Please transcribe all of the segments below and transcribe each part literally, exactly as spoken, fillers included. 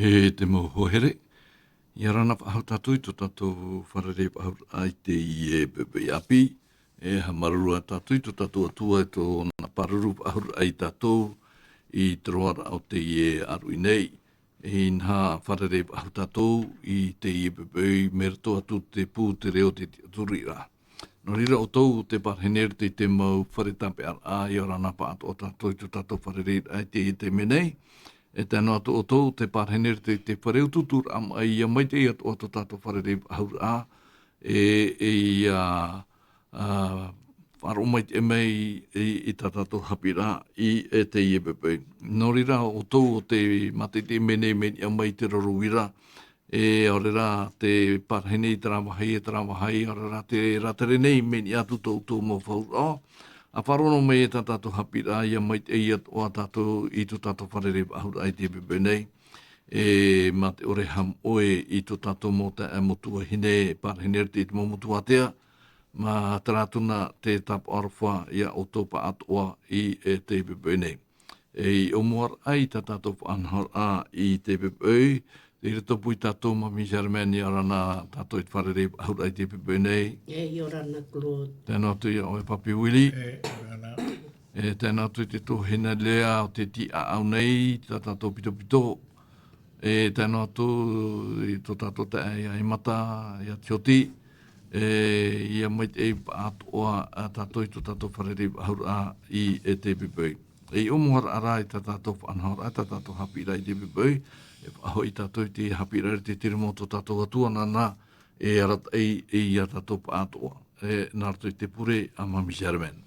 E te mau hoa here, ia ora na faʻahou tātou i tō tātou fārerei-faʻahou-raʻa i teie poʻipoʻi ʻāpī, e haʻamāuruuru tātou i tō tātou Atua e tōna pāruru faʻahou-raʻa ia tātou i te roaraʻa o teie ʻāruʻi nei. E inaha fārerei-faʻahou tātou i teie poʻipoʻi mai roto atu te pū, te reo, te tiʻaturiraʻa. Nō reira ʻoutou tē parahi nei i roto i te mau fare tāpeʻaraʻa, ia ora na pāʻātoʻa tātou i tō tātou fārereiraʻa i teie taime nei. E tae noa atu ʻoutou tē parahi nei i roto i te fare utuuturaʻa maʻi, ia maitaʻi atoʻa tō tātou fārerei-faʻahou-raʻa, e, e ia, ā, faʻaroʻo maitaʻi mai i, i tā tātou haʻapiʻiraʻa i, e teie poʻipoʻi. Nō reira ʻoutou ʻo tē mātaʻitaʻi mai nei, mea niʻa mai i te roro uira, e ʻaore rā tē parahi nei i terā vāhi, e terā vāhi, ʻaore rā tē rātere nei, mea niʻa atu tō ʻoutou mau faʻaroʻo. ʻA faʻaroʻo mai e tā tātou haʻapiʻiraʻa, ia maitaʻi atoʻa tātou i tō tātou fārerei-faʻahou-raʻa i teie poʻipoʻi nei. E mā te ʻore haʻamoʻe i tō tātou mau taeaʻe, mau tuahine, e parahi nei i roto i te mau motu ātea, mā terā atu na te tāpaʻo aroha ia ʻoutou pāʻātoʻa i, e teie poʻipoʻi nei. E i ʻōmuaraʻa i tā tātou faʻanahoraʻa i teie poʻipoʻi, i rotopū ia tātou Māmī Germaine, ia ora na tātou i te fārerei-faʻahou-raʻa i teie poʻipoʻi nei. E, ia ora na Claude. Tae noa atu ia ʻoe Papi Willie. E, ora na. E, tae noa atu i te tuahine Lea ʻo tē tīaʻau nei, tā tātou pitopito. E, tae noa atu i tō tātou taeaʻe ia Emata, ia Tioti. E, ia maitaʻi pāʻātoʻa tātou i tō tātou fārerei-faʻahou-raʻa i, e teie poʻipoʻi. E i ʻōmuaraʻa rā i tā tātou faʻanahoraʻa, tā tātou haʻapiʻiraʻa i teie poʻipoʻi, e faʻahoʻi tātou i te haʻapiʻiraʻa i te tiriti o tō tātou Atua, nāna e arataʻi ia tātou pāʻātoʻa, e, nā roto i te pure a Māmī Germaine.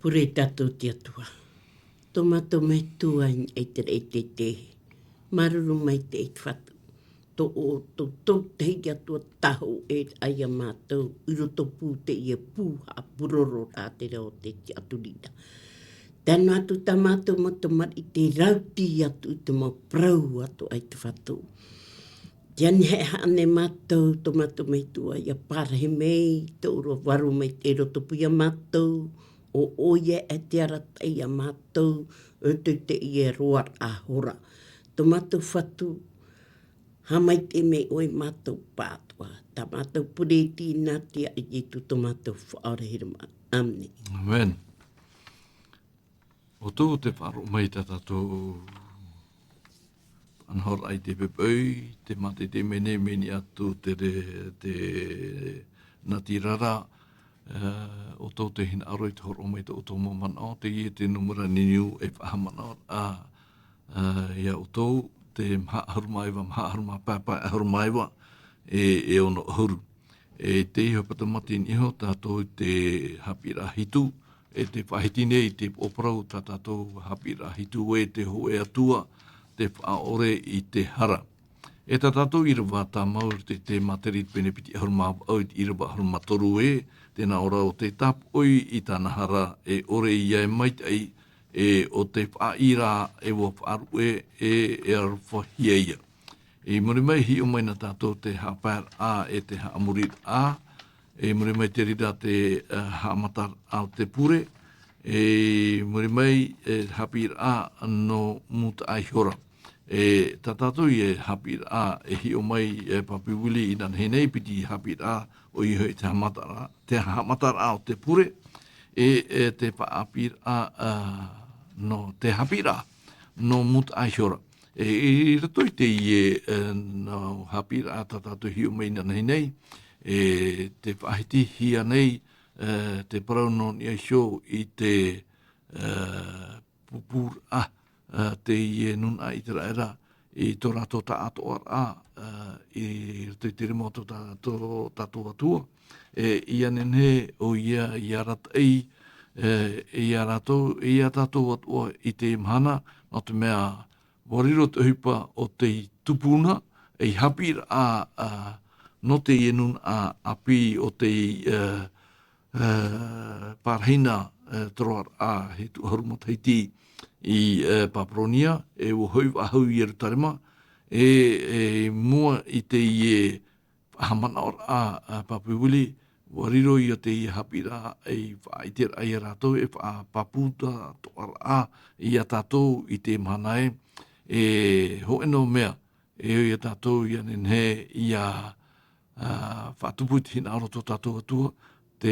Pure tātou i te Atua. Tō mātou Metua i te raʻi teitei. Māuruuru maitaʻi te Fatu. Tō ʻoutou, tō te Atua Tāhōʻēraʻa ia mātou, i rotopū teie pū haʻapurororaʻa, te reo, te tiʻaturiraʻa. Tae noa atu tā mātou mau tamariʻi tē rauti atu i te mau parau atoʻa a te Fatu. Tē ani haʻehaʻa nei mātou, tō mātou Metua, ia parahi mai tō ʻoe Vārua Maitaʻi i rotopū ia mātou, ʻo ʻoia e te arataʻi ia mātou, i roto i teie roaraʻa hora. Tō mātou Fatu, haʻamaitaʻi mai ʻoe ia mātou pāʻātoʻa. Tā mātou pure i teie nei, i te iʻoa o Ietu tō mātou Faʻaora Hiromaʻa. ʻĀmene. ʻĀmene. ʻOutou tē faʻaroʻo mai i tā tātou faʻanahoraʻa i teie poʻipoʻi, tē mātaʻitaʻi mai nei, mea niʻa atu te re-, te natirara, e, ʻoutou tē hinaʻaro i te hōroʻa mai i tō ʻoutou mau manaʻo, teie te nūmera niniu e faʻahaʻamanaʻo, ā, ā, ia ʻoutou, te maha ʻahuru mā iva, maha ʻahuru mā pae, pae ʻahuru mā iva, e, e ono ʻahuru. E teie hopeʻa tāmati i niʻa iho tātou i te haʻapiʻiraʻa hitu, e tē faʻahiti nei i te upoʻo parau tā tātou haʻapiʻiraʻa hitu, e te hōʻē Atua, te Faʻaora i te hara. E tā tātou ʻīrava tāmau i roto i te Materia pene piti ʻahuru mā vaʻu i te ʻīrava ʻahuru mā toru ē, tē nā ʻō ra: ʻo tē tāpoʻi i tāna hara, e ʻore ia e maitaʻi, e ʻo tē faʻaʻī ra, e ʻua faʻaruʻe, e, e arofahia ia. I muri mai, hiʻo mai na tātou te haʻapaeraʻa e te haʻamoriraʻa. I muri mai, te reira te, eh, haʻamataraʻa o te pure. I muri mai, e haʻapiʻiraʻa nō Mutaʻaihora. E tā tātou e haʻapiʻiraʻa e hiʻo mai, e Papi Willie, inanahi nei, piti haʻapiʻiraʻa, ʻoia hoʻi te haʻamataraʻa, te haʻamataraʻa o te pure, e, e te faʻaʻāpīraʻa, ā, nō te haʻapiʻiraʻa nō Mutaʻaihora. E, i roto i teie, e, nō haʻapiʻiraʻa tā tātou e hiʻo mai inanahi nei, e te faʻahitihia nei, e, te parau nō niʻa iho i te, e, pupūraʻa, ā, teie nūnaʻa ʻĪteraʻera i tō rātou taʻatoʻaraʻa, ā, i roto i te rima o tō tā-, tō tātou Atua. E, ʻia nehenehe ʻoia ʻia arataʻi, e, ia rātou, ia tātou atoʻa i te mahana, nō te mea, ʻua riro te ʻohipa o tei tupu na, ei haʻapiʻiraʻa, ā, nō teie nūnaʻa ʻāpī o tei, ā, ā, pārahi na, ā, te roaraʻa Hitu ʻAhuru Matahiti i, ā, Paparonia, e ʻua hoʻi faʻahou i Ierutarema, e, e mua i teie faʻahaʻamanaʻoraʻa, ā, Papi Willie, ʻua riro ia teie haʻapiʻiraʻa ei faʻaʻiteraʻa ia rātou, e faʻapapūtatoʻaraʻa ia tātou i te mahana ē, e hōʻē noa mea, e ʻoia tātou ʻia nehenehe ʻia, ā, faʻatupu i te hinaʻaro o tō tātou Atua, te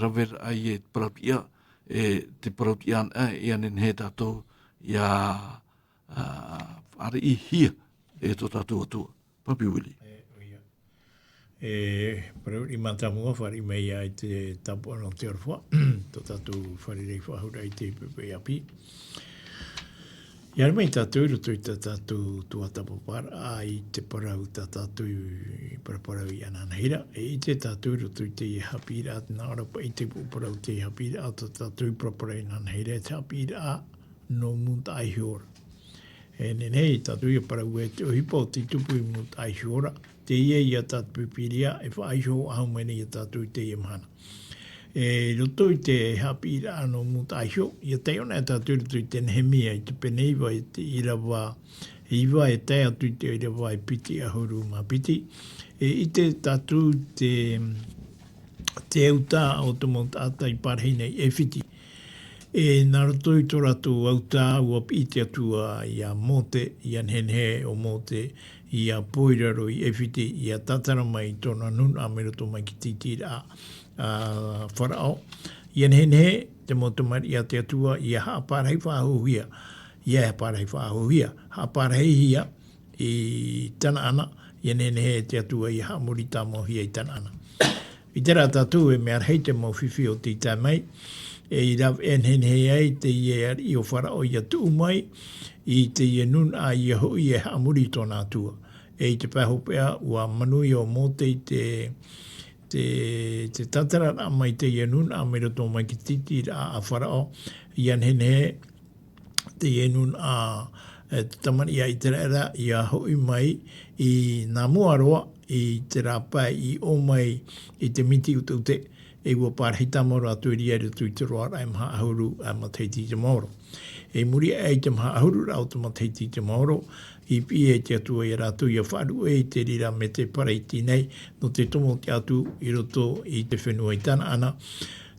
raveraʻa i te parau-tiʻa, e te parau-tiʻa anaʻe, ʻia nehenehe tātou ʻia, ā, fāriʻihia e tō tātou Atua. Papi Willie. E, ʻoia. E, parau riʻi mātāmua, fāriʻi mai ia i te tāpaʻo nō te aroha, tō tātou fārerei faʻahou ra i te poʻipoʻi ʻāpī. ʻIa haere mai tātou i roto i tā tātou tuatāpaparaʻa i te parau tā tātou i paraparau i anaanahira, e ʻite tātou i roto i teie haʻapiʻiraʻa, nā ʻō ra paʻi te pū parau, teie haʻapiʻiraʻa tā tātou i paraparau i anaanahira, e te haʻapiʻiraʻa nō Mutaʻaihora. E nehenehe tātou ʻia parau ē te ʻohipa o tei tupu i Mutaʻaihora, teie ia tā te Pīpīria e faʻaiho faʻahou mai nei ia tātou i teie mahana. E, i roto i te haʻapiʻiraʻa nō Mutaʻaiho, ʻia taiʻo anaʻe tātou i roto i te Nehemia i te pene iva, i te ʻīrava iva e tae atu i te ʻīrava e piti ʻahuru mā piti. E ʻite tātou te, te autā o te mau taʻata i pārahi nei i ʻAifiti. E nā roto i tō rātou autā, ʻua piʻi te Atua ia Mōte, ʻia nehenehe ʻo Mōte ʻia pō i raro i ʻAifiti, ʻia tātara mai i tōna nūnaʻa mai roto mai i te tītīraʻa a Faraʻo. ʻIa nehenehe te mau tamariʻi a te Atua ʻia haʻapārahi faʻahouhia, ʻia haʻapārahi faʻahouhia, haʻapārahihia i Tanaana, ʻia nehenehe te Atua ʻia haʻamori tāmauhia i Tanaana. ʻIte rā tātou e mea rahi te mau fifi o tei tae mai, e i rave, e nehenehe ai teie ariʻi o Faraʻo ʻia tuʻu mai i teie nūnaʻa ʻia hoʻi e haʻamori i tōna Atua. E i te pae hopeʻa, ʻua manuia ʻo Mōte i te, te, te tātararaʻa mai teie nūnaʻa mai roto mai i te tītīraʻa a Faraʻo, ʻia nehenehe teie nūnaʻa, e, te tamariʻi a ʻĪteraʻera ʻia hoʻi mai i nā mua roa i terā pae i ʻō mai i te miti ʻuteʻute, e ʻua pārahi tāmau rātou i reira i roto i te roaraʻa e maha ʻahuru a matahiti i te maoro. E i muri aʻe i te maha ʻahuru ra o te matahiti i te maoro, i piʻi ai te Atua ia rātou ʻia faʻaruʻe i te reira mai te Paraiti nei, nō te tomo atu i roto i te fenua i Tanaana,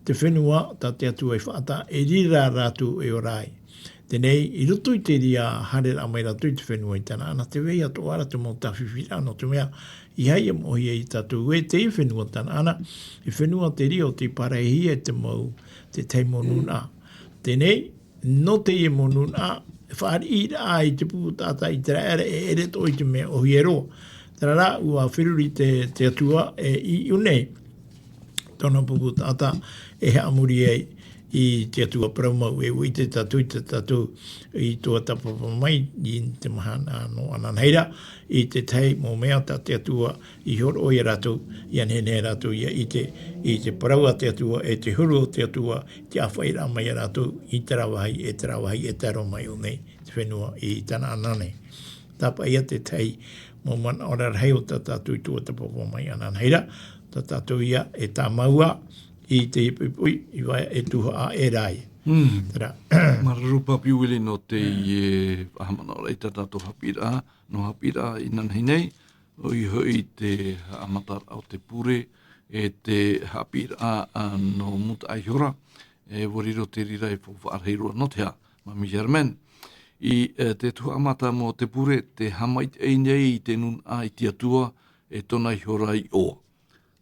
te fenua tā te Atua i faʻataʻa e reira rātou e ora ai. Teie nei, i roto i te reira haereraʻa mai rātou i te fenua i Tanaana, tē vai atoʻa ra te mau tāfifiraʻa, nō te mea, ʻeiaha ia moʻehia ia tātou ē, teie fenua Tanaana, e fenua te reira o tei pārahihia e te mau, te tahi mau nūnaʻa. Teie nei, nō teie mau nūnaʻa, e fāriʻiraʻa i te pupu taʻata ʻĪteraʻera e ʻere atoʻa i te mea ʻōhie roa. Terā rā, ʻua feruri te, te Atua e ʻī nei tōna pupu taʻata e haʻamori ai i te Atua parau mau, e ʻua ʻite tātou i tā tātou i tuatāpapa mai i te mahana nō anaanahira, i te tahi mau mea tā te Atua i hōroʻa ia rātou, ʻia nehenehe rātou ʻia ʻite i te parau a te Atua, e te huru o te Atua, te ʻāfaʻiraʻa mai ia rātou i terā vāhi, e terā vāhi e tae roa mai ʻō nei, te fenua i Tanaana nei. Tāpaʻo ia te tahi mau manaʻo rarahi o tā tātou i tuatāpapa mai ʻana. Nā reira, tā tātou ia e tāmau ā i teie poʻipoʻi, ʻia ʻē tuhaʻa e rā ia. Mm. Terā. Māuruuru Papi Willie nō teie faʻahaʻamanaʻoraʻa i tā tātou haʻapiʻiraʻa, nō haʻapiʻiraʻa inanahi nei, ʻoia hoʻi te haʻamataraʻa o te pure, e te haʻapiʻiraʻa, ā, nō Mutaʻaihora, e ʻua riro te reira e faufaʻa rahi roa nō te aha, Mami Germaine. I, e, te tuhaʻa mātāmua o te pure, te haʻamaitaʻi nei i te nūnaʻa i te Atua, e tōna iho ra iʻoa.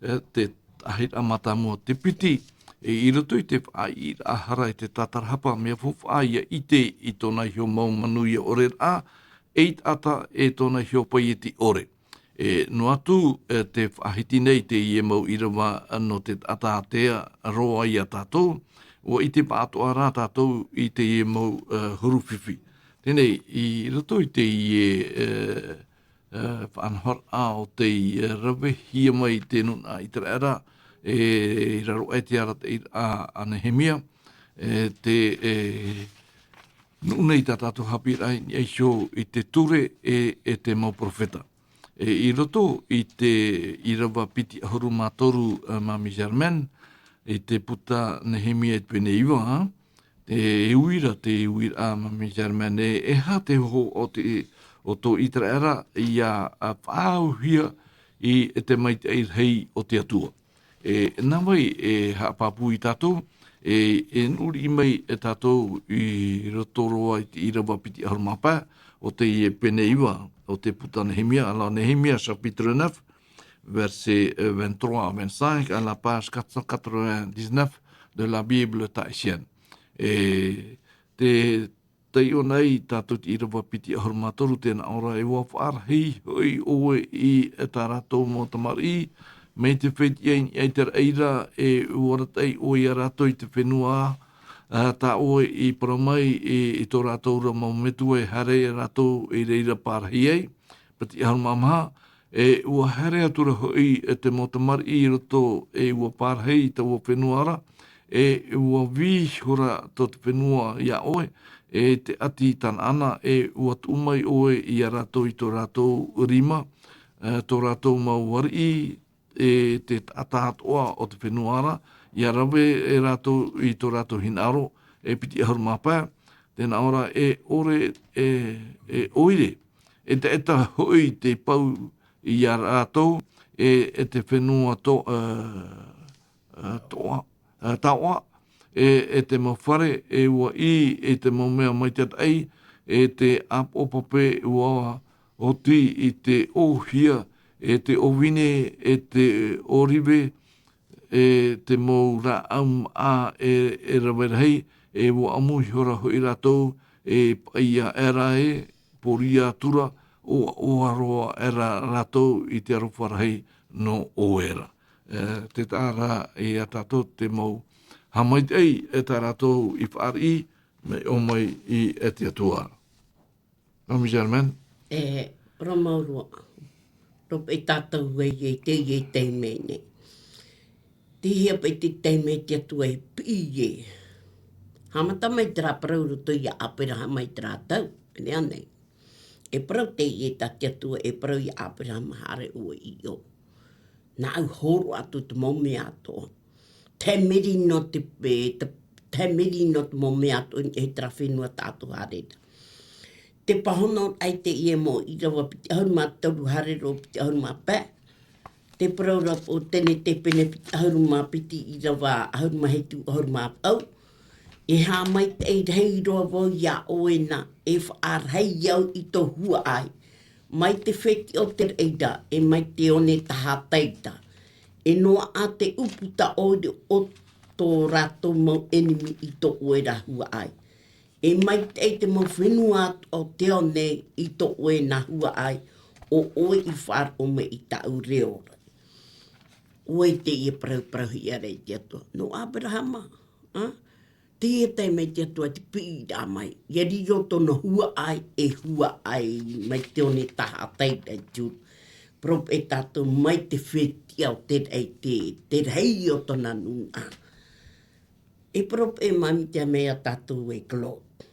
E, te taʻahiraʻa mātāmua, te piti, e, i roto i te faʻaʻiteraʻa hara e te tātarahapa, mea faufaʻa ʻia ʻite i tōna iho mau manuia ʻore ra, e i taʻata e tōna iho paieti ʻore. E, noa atu, e, te faʻahiti nei teie mau ʻīrava nō te taʻata ātea roa ia tātou, ʻua ʻite pāʻatoʻa rā tātou i teie mau, e, huru fifi. Teie nei, i roto i teie, e, e, faʻanahoraʻa o tei, e, ravehia mai te nūnaʻa ʻĪteraʻera, e, i raro aʻe i te arataʻiraʻa a Nehemia, e, te, e, nuʻu nei tā tātou haʻapiʻiraʻa i niʻa iho i te ture e, e te mau perofeta. E, i roto i te ʻīrava piti ʻahuru mā toru, e, Mami Germaine, i te puta Nehemia i te pene iva, e, e uira, te uira a Mami Germaine, e, e aha te hōhoʻa o te, o tō ʻĪteraʻera ʻia, a, faʻaauhia i te maitaʻi rahi o te Atua. E, nā vai e haʻapāpū ia tātou, e, e nuʻu riʻi mai e tātou i roto roa i te ʻīrava piti ʻahuru mā pae, o teie pene iva, o te puta Nehemia, alors Nehemia chapitre neuf, verset, euh, vingt-trois à vingt-cinq, à la page quatre cent quatre-vingt-dix-neuf de la Bible tahitienne. E te taiʻo nei tātou te ʻīrava piti ʻahuru mā toru, tē nā ʻō ra, e ʻua faʻarahi hoʻi ʻoe i tā rātou mau tamariʻi, mai te fētiʻa i niʻa i te raʻi ra, e ʻua arataʻi ʻoe ia rātou i te fenua, ā, tā ʻoe i parau mai i, i tō rātou ra mau metua e haere ia rātou i reira parahi ai. Piti ʻahuru mā maha, e ʻua haere atu ra hoʻi e te mau tamariʻi i roto, e ʻua parahi i taua fenua ra, e ʻua vī ihora tō te fenua ia ʻoe, e te ʻāti Tanaana, e ʻua tuʻu mai ʻoe ia rātou i tō rātou rima, e tō rātou mau ariʻi, e te taʻata atoʻa o te fenua ra, ia rave e rātou i tō rātou hinaʻaro, e piti ʻahuru mā pae, tē nā ʻō ra, e ʻore, e, e ʻoire, e te, e te hoʻi te pau ia rātou, e, e te fenua to-, e, e, toa, e, taoʻa, e, e te mau fare, e ʻua ʻī, e te mau mea maitaʻi, e te ʻāpoʻo pape ʻua oti i te ʻōhia, e te ʻōvine, e te ʻōrive, e te mau rāʻau maʻa e, e rave rahi, e ʻua ʻamu ihora hoʻi rātou, e paʻia aʻera e, pōria atura, ʻoaʻoa roa aʻera rātou i te aroha rahi nō ʻoe ra. E, te taʻa ra ia tātou te mau haʻamaitaʻi, e tā rātou i fāriʻi, mai ʻō mai i, e te Atua. Mami Germaine? E, parau maitaʻi. Parau paʻi tātou ai i teie taime nei. Tei hea paʻi te taime te Atua e piʻi ai. Haʻamata mai terā parau i roto ia Aperahama i terā tau, e nehenehe. E parau teie tā te Atua, e parau ia Aperahama, haere ʻoe i ʻō. Nāʻu hōroʻa atu te mau mea atoʻa. Te merino te, e, te, te merino te mau mea atoʻa i terā fenua tātou haere ra. Te pāhono ai teie mau ʻīrava piti ʻahuru mā toru haere roa piti ʻahuru mā pae. Te parau ra o teie te pene piti ʻahuru mā piti ʻīrava ʻahuru mā hitu ʻahuru mā vaʻu. E haʻamaitaʻi rahi roa vau ia ʻoe nā, e faʻarahi au i tō huaʻai. Mai te fētiʻa o te raʻi ra, e mai te one tahatai ra. E noaʻa te ʻūputa ʻoire o tō rātou mau ʻenemi i tō ʻoe ra huaʻai. E maitaʻi te mau fenua o te ao nei i tō ʻoe nā huaʻai, ʻo ʻoe i faʻaroʻo mai i tāʻu reo ra. ʻOia teie parau, parauhia ra e te Atua. Nō Aperahama, ā? Teie taime te Atua te piʻiraʻa mai. ʻIa riro tōna huaʻai, e huaʻai mai te one tahatai ra i te huru. Parau paʻi tātou mai te fētiʻa o te raʻi, te, te rahi o tōna nūnaʻa. E parau paʻi Mami te mea ia tātou e Claude.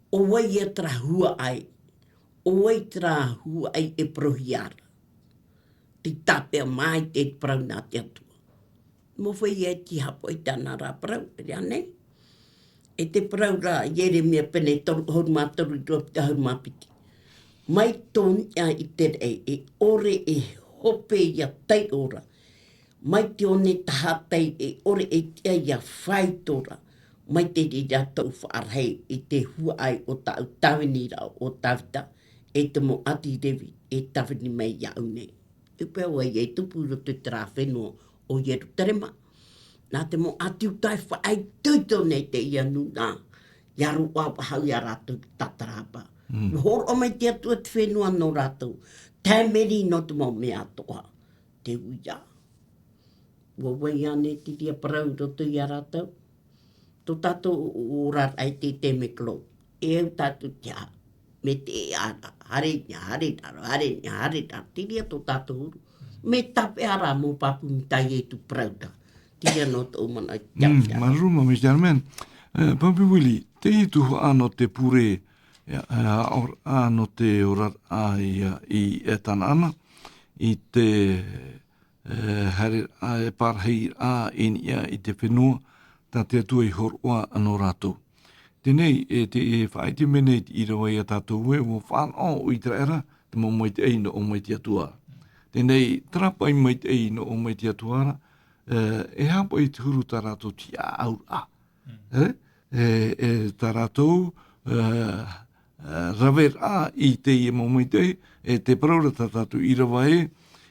ʻO vai ia terā huaʻai, ʻo vai terā huaʻai e parauhia ra. Te tāpeʻa mai te parau nā te Atua. Mau fai e te hapo i tāna rā parau, ʻere ānei? E te parau rā, Ieremia pene toru ʻahuru mā toru, ʻīrava piti ʻahuru mā piti. Mai tō niʻa i te raʻi, e ʻore e hope ia taiʻo ra. Mai te one tahatai, e ʻore e tiʻa ia faito ra. Mai te reira tōʻu faʻarahi i te huaʻai o tāʻu tāvini ra o Tavita, e te mau ʻāti Revi, e tāvini mai iāʻu nei. E pea ʻoia e tupu i roto i terā fenua ʻo Ierutarema. Nā te mau ʻāti Iuta e faʻaitoito nei teie nūnaʻa. ʻIa roaʻa faʻahou ia rātou i te tātarahapa. Mm. Ua hōroʻa mai te Atua te fenua nō rātou. Tae mairi nō te mau mea atoʻa. Te uia. Ua vai ānei te reira parau i roto ia rātou? Tō tātou oraraʻa i te, te mekolo. E au tātou te aha? Mai te ʻeʻa ra, haere i niʻa, haere i raro, haere i niʻa, haere i raro. Te reira tō tātou huru. Mai tāpeʻa rā mau pāpū mai tā Ietu parau ra. Te reira nō tōʻu manaʻo i te Mm, tapeʻa. Māuruuru maitaʻi, Carmen. Eh, Papi Willie, teie tuhaʻa nō te pure, eh, eh, ora, nō te oraraʻa ia i Etanaana, i te e, haere, a, e pārahi, a, i niʻa i te fenua, tā te Atua i hōroʻa nō rātou. Teie, e te, e faʻaʻite mai nei te ʻīrava ia tātou ē, ua fānaʻo ʻo Iteraera, te mau maitaʻi nō ʻō mai te Atua. Teie, terā paʻi maitaʻi nō ʻō mai te Atua ra, e, e aha paʻi te huru tā rātou tiʻaʻauraʻa. E, e, e tā rātou, e, e, raveraʻa i teie mau maitaʻi, e te parau ra tā tātou ʻīrava ē,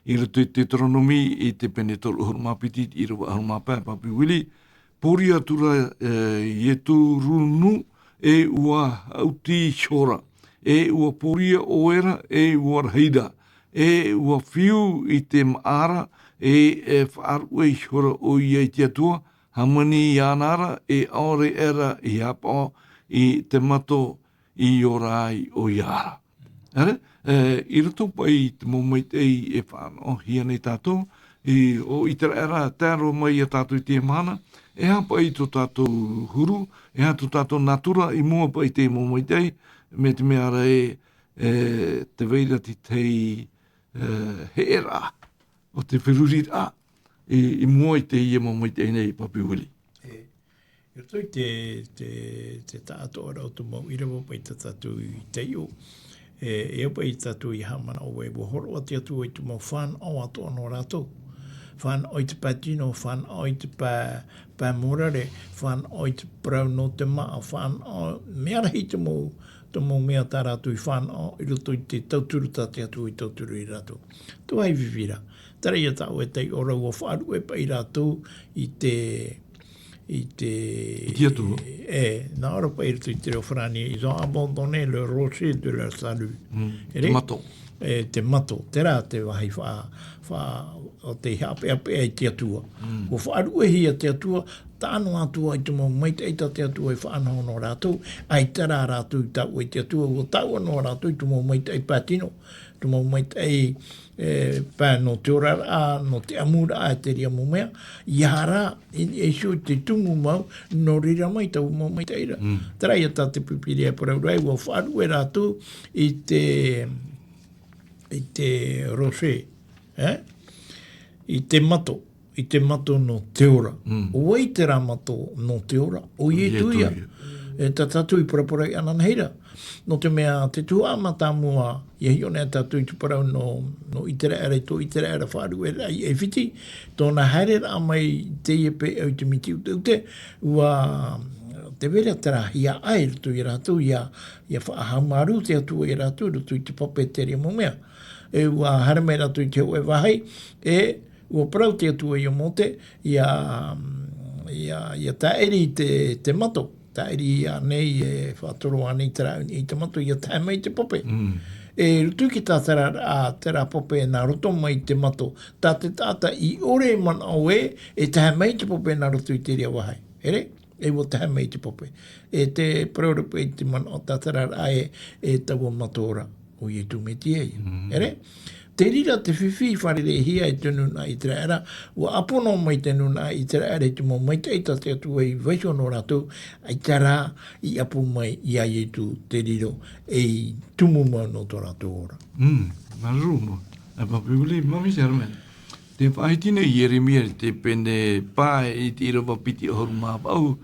i roto i te Teuteronomi i te pene toru ʻahuru mā piti, ʻīrava ʻahuru mā pae, Papi Willie, pōria atu ra, e, Ieturunu, e ua haʻuti iho ra, e ua pōria ʻoe ra, e ua rahi ra, e ua fiu i te māʻa ra, e, e faʻaruʻe iho ra ʻoia i te Atua, hāmani iāna ra, e ʻaore aʻera i haʻapaʻo i te mato i ora ai ʻoia ra. ʻEre, e, i roto paʻi i te mau maitaʻi e fānaʻohia nei tātou, i, ʻo Iteraera, tae roa mai ia tātou i teie mahana, e aha paʻi tō tātou huru, e aha tō tātou nātura i mua paʻi i te mau maitaʻi, mai te mea ra ē, e, tē vai ra te tahi, e, heʻeraʻa, ʻo te feruriraʻa, i, i mua i teie mau maitaʻi nei, Papi Willie. E, i roto i te, te, te taʻatoʻaraʻa o te mau ʻīrava paʻi tā tātou i taiʻo, e, e au paʻi tātou i haʻamanaʻo ē, ua hōroʻa te Atua i te mau fānaʻo atoʻa nō rātou. Fānaʻo i te pae tino, fānaʻo i te pae, pae morare, fānaʻo i te parau nō te māʻa, fānaʻo, mea rahi te mau, te mau mea tā rātou i fānaʻo i roto i te tauturu tā te Atua i tauturu ia rātou. Te vāhi fifi ra. Terā ia tāʻu e taiʻo ra, ua faʻaruʻe paʻi rātou i te, i te I te Atua. E, nā ʻō ra paʻi i roto i te reo farāni, ils ont abandonné le rocher de leur salut. Mm. ʻEre? Te mato. E, te mato, terā te vāhi fa-, fa-, ʻo tei haʻapeʻapeʻa i te Atua. Mm. Ua faʻaruʻehia te Atua, taʻa noa atu ā i te mau maitaʻi tā te Atua i faʻanaho nō rātou, ʻaita rā rātou i taʻua i te Atua, ua taʻua noa rātou i te mau maitaʻi pae tino, te mau maitaʻi, e, pae nō te oraraʻa, nō te ʻamuraʻa, e te reira mau mea, ʻia haere, i, i niʻa iho i te tumu mau, nō reira mai taua mau maitaʻi ra. Mm. Terā ia tā te Pīpīria e parau ra ē, ua faʻaruʻe rātou i te, i te rocher, e? I te mato, i te mato nō te ora. Mm. ʻO vai terā mato nō te ora? ʻO Ietu ia. Ietu ia. E tā tātou i paraparau i ananahi ra. Nō te mea, te tuhaʻa mātāmua, ʻia hiʻo nei tātou i te parau nō, nō Iteraera, i tō Iteraera faʻaruʻeraʻa i ʻAifiti, tōna haereraʻa mai i teie pēʻau i te miti ʻuteʻute, ua, tē vai ra terā hiaʻai i roto ia rātou, ʻia, ʻia faʻahaumārū te Atua ia rātou i roto i te pape, te reira mau mea. E ua haere mai rātou i te hōʻē vāhi, e ua parau te Atua ia Mōte, ʻia, ʻia, ʻia tāʻiri i te, te mato. Tāʻiri ānei, e faʻatoro ānei terā ʻūniʻi i te mato, ʻia tahe mai te pape. Mm. E roto i te tātararaʻa, terā pape nā roto mai i te mato, tā te taʻata i ʻore e manaʻo ē, e tahe mai te pape nā roto i te reira vāhi. ʻEre? E ua tahe mai te pape. E te parau ra paʻi i te manaʻo tātararaʻa ē, e taua mato ra, ʻo Ietu Metia ia. Mm. ʻEre? Te reira te fifi i fārereihia e te nūnaʻa Iteraera, ʻua ʻapo noa mai te nūnaʻa Iteraera i te mau maitaʻi tā te Atua i vaiiho nō rātou, ʻaita rā i ʻapo mai iā Ietu te riro ei tumu mau nō tō rātou ora. Mm, māuruuru mau. E Papi Willie, Mami Sherman. Te faʻahiti nei Ieremia i te pene pae i te ʻīrava piti ʻahuru mā vaʻu,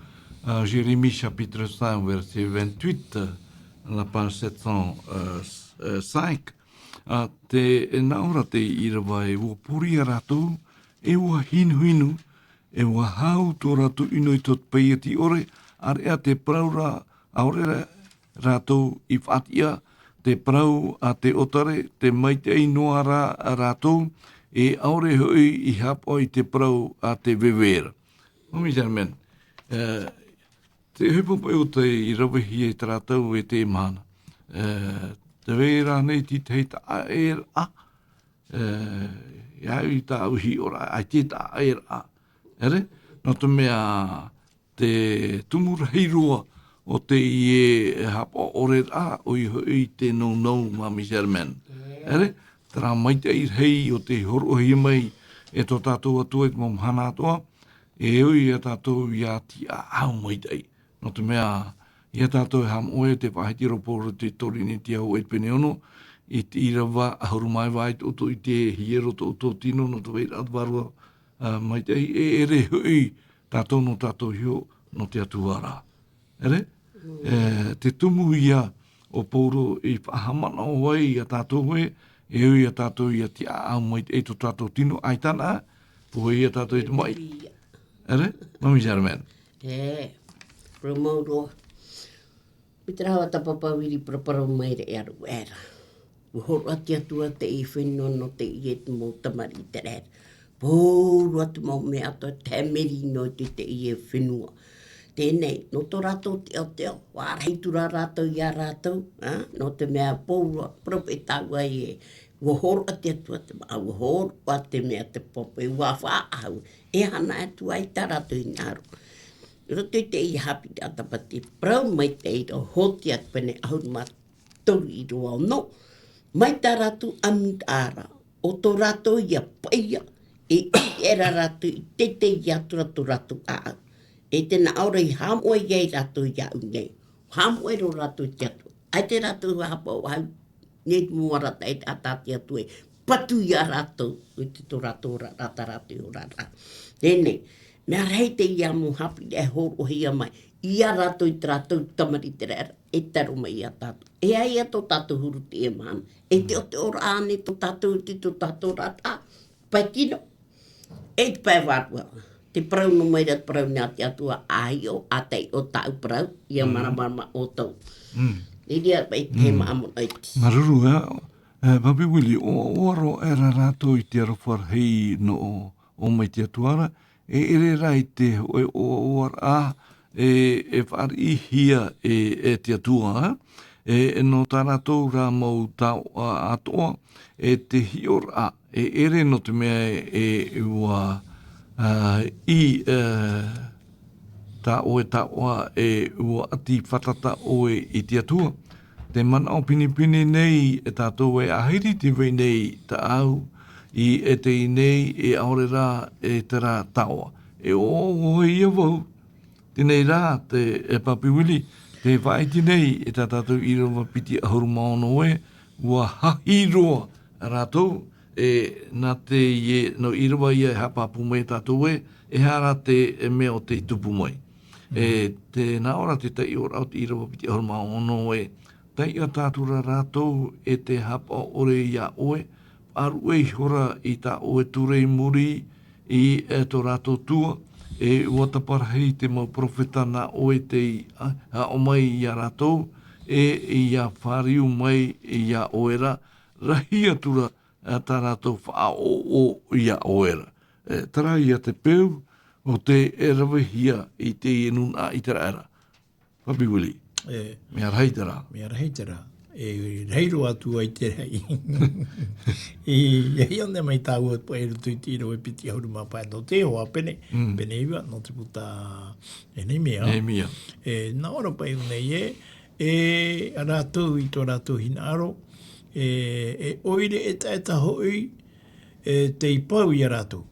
uh, Jérémie chapitre cinq, verset vingt-huit, la page sept cent cinq. Ā, te nā ʻō ra te ʻīrava ē, ʻua pori ia rātou, e ʻua hinuhinu, e ʻua hau tō rātou ʻino i tō te paieti ʻore, ʻāreʻa te parau ra, ʻaore rātou i faʻatiʻa, te parau a te ʻōtare, te maitaʻi noa rā rātou, e ʻaore hoʻi i haʻapaʻo i te parau a te veve ra. Mami Sherman, ā, te ʻohipa paʻi o tei ravehia i terā tau e te mahana. Ā, tē vai ra nei te tahi taʻaʻēraʻa, ā, ia au i tāʻu hiʻoraʻa, ʻaita e taʻaʻēraʻa. ʻEre, nō te mea te tumu rahi roa o teie haʻapaʻo ʻore ra, ʻoia hoʻi te nounou, Mami Sherman. ʻEre, terā maitaʻi rahi o tei hōroʻahia mai e tō tātou Atua i te mau mahana atoʻa, e ui ia tātou ia tiʻaʻau maitaʻi. Nō te mea, ia tātou e haʻamoʻe te faʻahiti ra Pauro i te Korinetia hōʻē pene ono, i te ʻīrava ʻahuru mā iva, i te ʻoto i te hiero tō ʻoutou tino, nō te vairaʻa vārua, ā, maitaʻi, e ʻere hoʻi tātou nō tātou iho, nō te Atua ra. ʻEre? Mm. E, te tumu ia o Pauro i faʻahaʻamanaʻo ai ia tātou ē, e ui ia tātou ia tiʻaʻau maitaʻi tō tātou tino, ʻaita na, pohe ia tātou i te maʻi. Hallelujah. ʻEre? Mami Sherman. E, parau mau roa. Mai te rā hoʻi tā Papa Willie paraparau mai ra e aru ʻē ra. ʻUa hōroʻa te Atua i teie fenua nō teie mau tamariʻi Iteraera. Pauroa te mau mea atoʻa, te hāmani noa atu i teie fenua. Teie nei, nō tō rātou teʻoteʻo, ʻua rahi atu ra rātou ia rātou, ā, nō te mea pauroa, peropheta ʻua ʻite, ʻua hōroʻa te Atua te māʻa, ʻua hōroʻa te mea te pāpū, ʻua faʻaʻau, e hana atu ai tā rātou hinaʻaro. I roto i teie haʻapiʻiraʻa Tāpati, parau mai te ʻīrava Hōsea te pene ʻahuru mā toru ʻīrava ono, mai tā rātou ʻāmuiraʻa ra, ʻo tō rātou ia paʻia, e ʻite ra rātou i teitei atu ra tō rātou ʻāʻau. E te nā ʻō ra i haʻamoʻe ai rātou iāʻu nei. Haʻamoʻe roa rātou i te Atua. ʻAita rātou haʻapaʻo, ʻaita nei te mau arataʻi a tā te Atua e patu ia rātou, i te tō rātou oraraʻa, tā rātou oraraʻa. Teie nei, mea rahi teie mau haʻapiʻiraʻa e hōroʻahia mai ia rātou i tā rātou tamariʻi Iteraera, e tae roa mai ia tātou. E aha ia tō tātou huru i teie mahana? E teʻoteʻoraʻa ānei tō tātou, te tō tātou oraraʻa? Pae tino, e te pae vārua. Tē parau noa mai ra te parau nā te Atua, ʻa hiʻo, ʻa taiʻo tāʻu parau, ʻia māramarama ʻoutou. Mm. Reira paʻi te mau ʻāmono iti. Māuruuru, ā, ā, Papi Willie, ʻo, ʻoaʻoa roa aʻera rātou i te aroha rahi nō ʻō mai te Atua ra, e ʻere rā i te hōʻē ʻoaʻoaraʻa, e, e fāriʻihia e, e te Atua, e, e nō tā rātou rā mau taoʻa atoʻa, e te hiʻoraʻa, e ʻere nō te mea e, e ʻua, ā, i, ā, tā ʻoe taoʻa, e ʻua ʻati fātata ʻoe i te Atua. Tē manaʻo pinepine nei e tātou e ahiri tē vai nei tāʻu i ʻēteni nei, e ʻaore rā e terā taoʻa. E ʻoaʻoa ia vau. Teie rā, te, e Papi Willie, tē faʻaʻite nei e tā tātou ʻīrava piti ʻahuru mā ono ē, ʻua hahi roa rātou, e, nā teie, nō ʻīrava ia e haʻapāpū mai ia tātou ē, e aha rā te, e mea ʻo tei tupu mai. E, tē nā ʻō ra te taiʻoraʻa o te ʻīrava piti ʻahuru mā ono ē, taiʻa atu ra rātou e te haʻapaʻo ʻore iā ʻoe, faʻaruʻe ihora i tā ʻoe ture i muri i, e, tō rātou tua, e ʻua taparahi te mau peropheta nā ʻoe tei, ā, aʻo mai iā rātou, e ʻia fāriu mai iā ʻoe ra, rahi atu ra, ā, tā rātou faʻaʻoʻo iā ʻoe ra. E, terā ia te peu o tē ravehia i teie nūnaʻa Iteraera. Papi Willie. E. Mea rahi terā. Mea rahi terā. E rahi roa atu ai te rahi. E, e hiʻo nei mai tāua paʻi i roto i te ʻīrava piti ʻahuru mā pae nō te hoa pene, pene iva, nō te puta Nehemia. Nehemia. E, nā ʻō ra paʻi nei ē, e, a rātou i tō rātou hinaʻaro, e, e ʻoire ʻetaʻeta hoʻi, e tei pau ia rātou.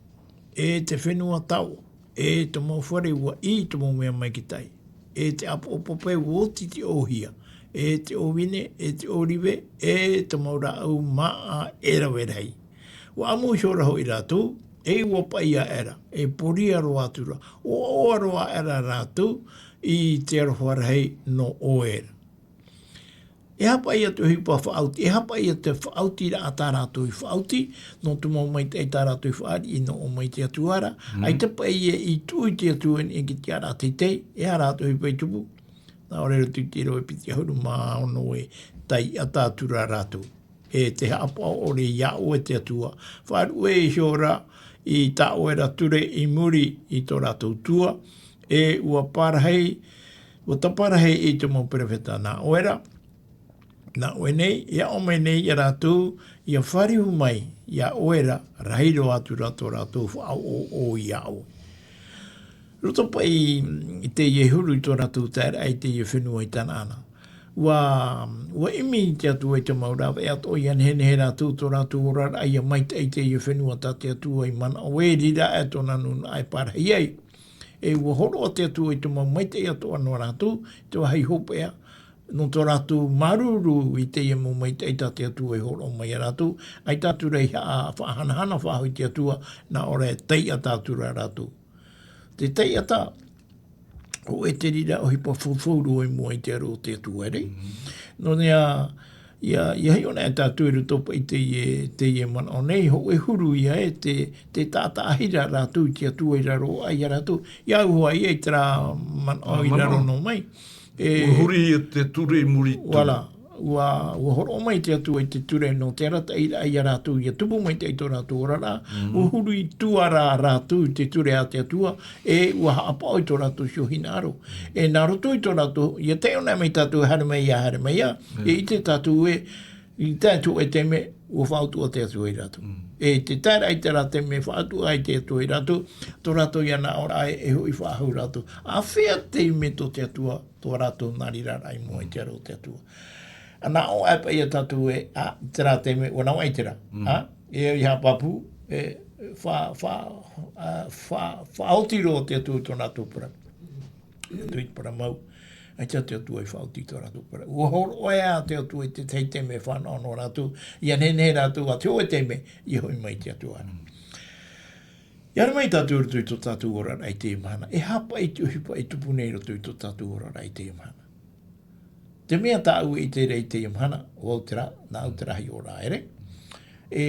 E te fenua tao, e te mau fare ua ʻī i te mau mea maitaʻi. E te ʻapoʻapo pae ua oti te ʻōhia. E te ʻōvine, e te ʻōrive, e te mau rāʻau māʻa e rave rahi. Ua ʻamu ihora hoʻi rātou, e ua paʻi aʻera, e poria roa atu ra, ʻoaʻoa roa aʻera rātou i te aroha rahi nō ʻoe ra. E haʻapaʻo atu ʻohipa faʻaoti, e haʻapaʻo atu te faʻaotiraʻa tā rātou i faʻaoti, nō te mau maitaʻi tā rātou i fāriʻi nō ʻō mai te Atua ra, ʻaita paʻi e i tuʻu i te Atua i niʻa i te tiʻaraʻa teitei, e aha rātou ʻohipa i tupu, nā ʻō ra i roto i te ʻīrava piti ʻahuru mā ono e taiʻata atu ra rātou. E te haʻapaʻo ʻore iā ʻoe te Atua. Faʻaruʻe ihora i tā ʻoe ra ture i muri i tō rātou tua, e ua parahi, ua taparahi i te mau perofeta nā ʻoe ra, nā ʻoe nei, e aʻo mai nei iā rātou, ʻia fāriu mai iā ʻoe ra, rahi roa atu ra tō rātou faʻaʻoʻoʻo iā ʻoe. Roto paʻi i teie huru i tō rātou taeraʻa i teie fenua i Tanaana. Ua, ua ʻimi te Atua i te mau rāveʻa atoʻa ʻia nehenehe rātou tō rātou oraraʻa ʻia maitaʻi i teie fenua tā te Atua i manaʻo e riro aʻe tōna nūnaʻa e parahi ai. E ua hōroʻa te Atua i te mau maitaʻi atoʻa nō rātou, te vāhi hopeʻa, nō tō rātou māuruuru i teie mau maitaʻi tā te Atua i hōroʻa mai iā rātou, ʻaita atu ra i haʻa-, faʻahanahana faʻahou i te Atua, nā ʻō ra e taiʻata atu ra rātou. Te taiʻata, ʻo e te reira ʻohipa faufau roa i mua i te aro o te Atua, ʻere? Nō reira, ʻia, ʻia hiʻo na e tātou i roto paʻi i teie, teie manaʻo nei, hōʻē huru ia e te, te taʻataʻahiraʻa rātou i te Atua i raro aʻe iā rātou, ʻia au hoʻi ia i terā manaʻo i raro noa mai. E, ua huri ia te ture i muri i te ture. Voilà. Ua, ua hōroʻa mai te Atua i te ture nō te arataʻiraʻa iā rātou, ʻia tupu maitaʻi tō rātou oraraʻa. Ua huri tuara rātou i te ture a te Atua, e ua haʻapaʻo i tō rātou iho hinaʻaro. E nā roto i tō rātou, ʻia taiʻo na mai tātou e haere mai ā, haere mai ā, e ʻite tātou ē, i tae atu i te mea, ua faʻautuʻa te Atua iā rātou. E te taeraʻa i terā taime e faʻautuʻa ai te Atua iā rātou, tō rātou ia nā ʻō ra e, e hoʻi faʻahou rātou. Āfea te mea tō te Atua, tō rātou nā reira ra i mua i te aro o te Atua. ʻA nā ʻō aʻe paʻi iā tātou ē, ā, i terā taime, ua nā ʻō i terā. Ā, e au i haʻapāpū, e, fa-, fa-, ā, fa-, faʻaoti roa te Atua i tō rātou parau. Tō rātou i te parau mau, ʻaita te Atua i faʻaoti i tō rātou parau. Ua hōroʻa ā te Atua i te tahi taime e fānaʻo noa rātou, ʻia nehenehe rātou ā te hōʻē taime, ʻia hoʻi mai te Atua ra. ʻIa haere mai tātou i roto i tō tātou oraraʻa i teie mahana. E aha paʻi te ʻohipa e tupu nei i roto i tō tātou oraraʻa i teie mahana? Te mea tāʻu e ʻite ra i teie mahana, ʻo au terā, nāʻu terā hiʻoraʻa, ʻere? E,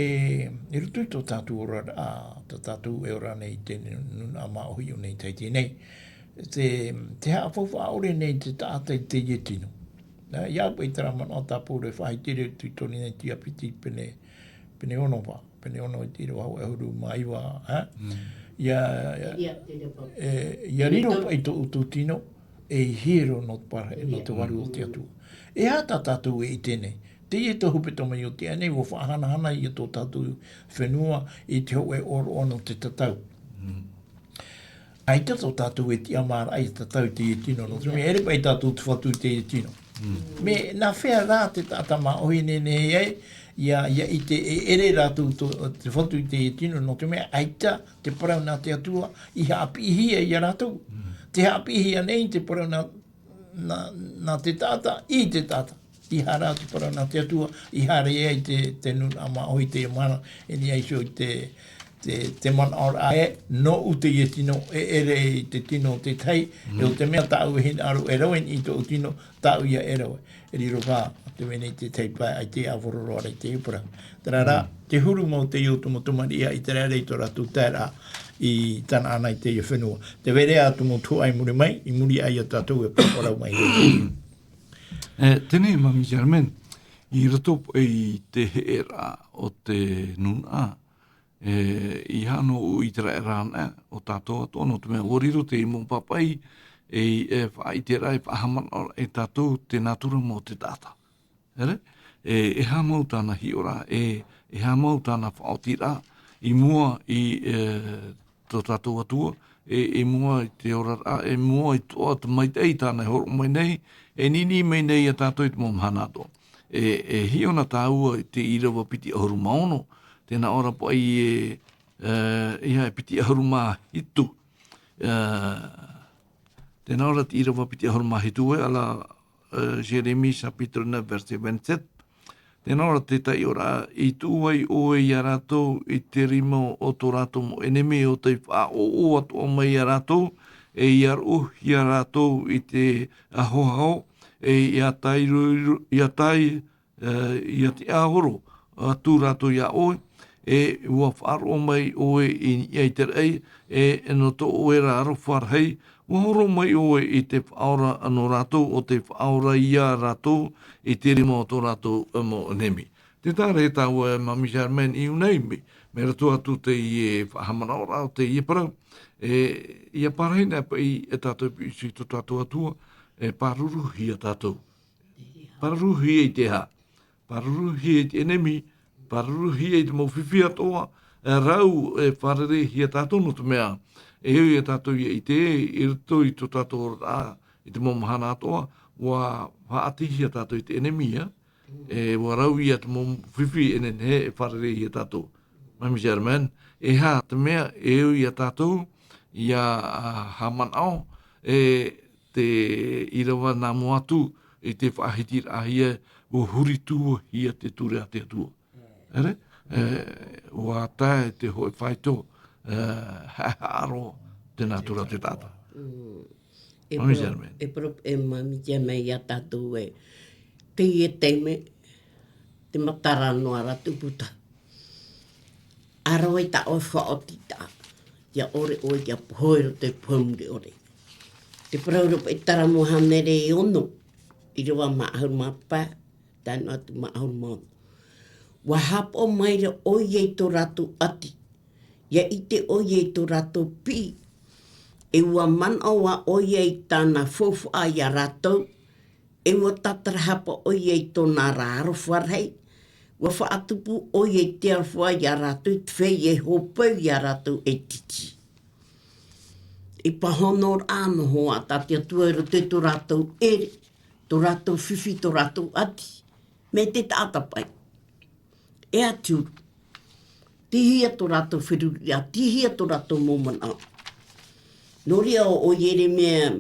i roto i tō tātou oraraʻa, tā tātou e ora nei i te nūnaʻa māʻohi o nei tahiti nei. Te, te haʻafaufaʻa ʻore nei te taʻata i teie tino. Nā, ʻia au paʻi terā manaʻo tā Pauro e faʻaʻite ra i roto i tō Tīmote piti pene, pene ono paʻi. Pene ono i te ʻīrava hōʻē ʻahuru mā iva, ā? ʻIa, ʻia, e, ʻia riro paʻi tō ʻoutou tino, e hiero nō te para-, nō te vārua o te Atua. E aha tā tātou e ʻite nei? Teie tō hepetoma i ʻō nei, ua faʻahanahana ia tō tātou fenua i te hōʻē ʻōroʻa nō te tatau. ʻAita tō tātou e tiʻamāraʻa i tatau i teie tino, nō te mea, ʻere paʻi tātou te fatu i teie tino. Mea, nā hea rā te taʻata māʻohi e nehenehe ai, ʻia, ʻia ʻite e ʻere rātou tō, te fatu i teie tino, nō te mea, ʻaita te parau nā te Atua i haʻapiʻihia ia rātou. Te haʻapiʻihia nei te parau nā, nā, nā te taʻata, i te taʻata. ʻEiaha rā te parau nā te Atua, i haere ai te, te nūnaʻa māʻohi i teie mahana, e niʻa iho i te, te, te manaʻoraʻa ē, nōʻu teie tino, e ʻere i te tino o te tahi, e ʻo te mea tāʻu e hinaʻaro e rave i tōʻu tino, tāʻu ia e rave. E riro paʻi, te mea nei te tahi pae, ʻaita e ʻāvaʻe roa ra i te parau. Terā rā, te huru mau teie o te mau tamariʻi a ʻĪteraʻera i tō rātou taeraʻa i Tanaana i teie fenua. Tē vai ra te mau tuhaʻa i muri mai, i muri aʻe ia tātou e paraparau mai. E, teie nei, Mami Germaine, i roto i te heʻeraʻa o te nūnaʻa, e, ʻeiaha nō ʻĪteraʻera anaʻe, ʻo tātou atoʻa, nō te mea ʻua riro te mau pāpaʻi, e, e faʻaʻiteraʻa, e faʻahaʻamanaʻoraʻa e tātou te nātura mau o te taʻata. ʻEre? E, e aha mau tāna hiʻoraʻa, e, e aha mau tāna faʻaotiraʻa, i mua i, e, tō tātou Atua, e, i mua i te oraraʻa, i mua i te atoʻa te maitaʻi tāna e hōroʻa mai nei, e niʻiniʻi mai nei ia tātou i te mau mahana atoʻa. e, e hiʻo na tāua i te ʻīrava piti ʻahuru mā ono, tē nā ʻō ra paʻi e, e, ʻeiaha e piti ʻahuru mā hitu, e, tē nā ʻō ra te ʻīrava piti ʻahuru mā hitu ē, ʻa la, e, Jérémie chapitre neuf, verset vingt-sept. Tē nā ʻō ra te taiʻoraʻa, i tuʻu ai ʻoe ia rātou i te rima o tō rātou mau ʻenemi, ʻo tei faʻaʻoʻo atoʻa mai ia rātou, e ia roʻohia rātou i te ahoaho, e ia tairoiro, ia tai, e, ia tiʻaoro atu rātou ia ʻoe, e ua faʻaroʻo mai ʻoe i niʻa i te raʻi, e nō tō ʻoe ra aroha rahi, ua horo mai ʻoe i te faʻaora nō rātou, ʻo tei faʻaora ia rātou i te rima o tō rātou mau ʻenemi. Tē taʻa ra e tāua e Māmī Germaine i ʻō nei, mea, mea roto atu teie faʻahaʻamanaʻoraʻa o teie parau, e, ʻia pārahi na paʻi e tātou i piʻi i tō tātou Atua, e pāruruhia tātou. Pāruruhia i te aha? Pāruruhia i te ʻenemi, pāruruhia i te mau fifi atoʻa, e rau e fārereihia tātou nō te mea, e au ia tātou ia ʻite, i roto i tō tātou oraraʻa, i te mau mahana atoʻa, ua faʻaʻitehia tātou i te ʻenemi, ā, e ua rau ia te mau fifi e nehenehe e fārereihia tātou. Māmī Germaine, e aha te mea, e au ia tātou, ia, ā, haʻamanaʻo, e te ʻīrava nā mua atu i te faʻahitiraʻahia, ua huri tūahia te ture a te Atua. ʻEre? E, ua tae te hōʻē faito, e, haʻehaʻa roa te nātura o te taʻata. Mm. E Māmī pro-, Germaine. E pro-, e Māmī Germaine ia tātou ē. Teie taime, te matara noa ra tō puta. ʻA rave tā ʻoe faʻaotitaʻa, ʻia ʻore ʻoe ʻia pohe i roto i te pohe mure ʻore. Te parau ra paʻi Taramo hānere e ono, ʻīrava mā ʻahuru mā pae, tae noa atu mā ʻahuru mā ono. Ua haʻapaʻo maira ʻoia i tō rātou ʻati, ʻia ʻite ʻoia i tō rātou piʻi, e ua manaʻo ā ʻoia i tāna faufaʻa ia rātou, e ua tatarahapa ʻoia i tōna ra aroha rahi, ua faʻatupu ʻoia i te aroha ia rātou i te feiā e hōpoi ia rātou e titi. I pāhonoraʻa noa atu tā te Atua i roto i tō rātou ʻere, tō rātou fifi, tō rātou ʻati. Mai te taʻata paʻi. E atu, tihia tō rātou feruriraʻa, tihia tō rātou mau manaʻo. Nō reira ʻo, ʻo Ieremia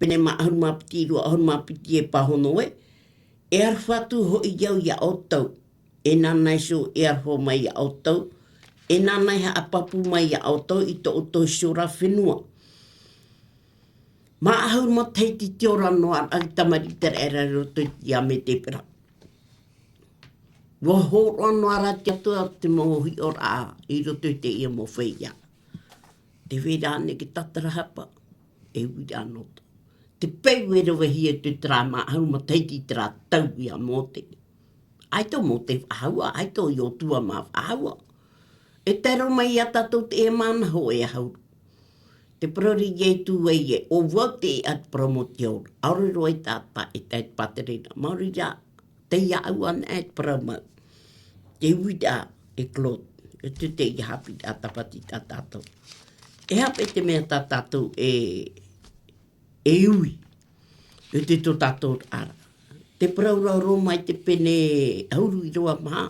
pene mā ʻahuru mā piti, ʻīrava ʻahuru mā piti e pāhono ē, e aroha atu hoʻi au ia ʻoutou, e nāna iho e aroha mai ia ʻoutou, e nāna e haʻapāpū mai ia ʻoutou i tō ʻoutou iho ra fenua. Mā ʻahuru matahiti te ora noa aʻe i te tamariʻi ʻiseraʻela i roto i te ia Medebara. Ua hōroʻa noa ra te Atua te mau hiʻoraʻa i roto i teie mau feiā. Tē vai ra ānei te tatarahapa, e uiraʻa nō tō. Te peu e ravehia i te terā mā ʻahuru matahiti i terā tau ia Mōte. ʻAita ʻo Mōte faʻahou ā, ʻaita ʻo Iosua mā faʻahou ā. E tae roa mai ia tātou te ʻē mā naho e ʻahuru. Te parau ra Ietu ē, ʻo vau te ʻēʻa, te parau mau te ao ra. ʻAore roa e taʻata e tae i te pāterena. Maori rā, tei iāʻu anaʻe te parau mau. Te uiraʻa e Claude, e te, teie haʻapiʻiraʻa tāpati tā tātou. E aha paʻi te mea tā tātou e, e ui, e te tō tātou ra. Te parau ra Roma i te pene ʻahuru ʻīrava maha,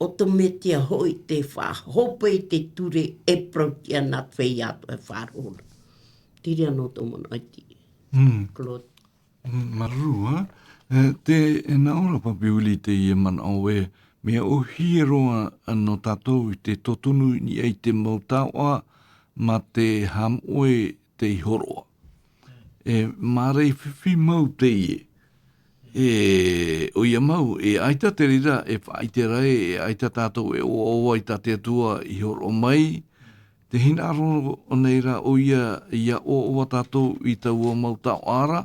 ʻo te mea tiʻa hoʻi te faʻahōpoi i te ture e parau tiʻa nā te feiā atoʻa e faʻaroʻo ra. Terā nō tō manaʻo iti. Mm. Claude. Mm, māuruuru, ā. E, tē, e nā ʻō ra Papi Willie teie manaʻo ē, mea ʻōhie roa nō tātou i te totonu i niʻa i te mau taoʻa mā te haʻamoʻe tei hōroʻa. E māramarama fifi mau teie. E, ʻoia mau, e ʻaita te reira e faʻaʻite ra ē, e ʻaita tātou e ʻoaʻoa i tā te Atua i hōroʻa mai, tē hinaʻaro nei ra ʻoia ʻia ʻoaʻoa tātou i taua mau taoʻa ra,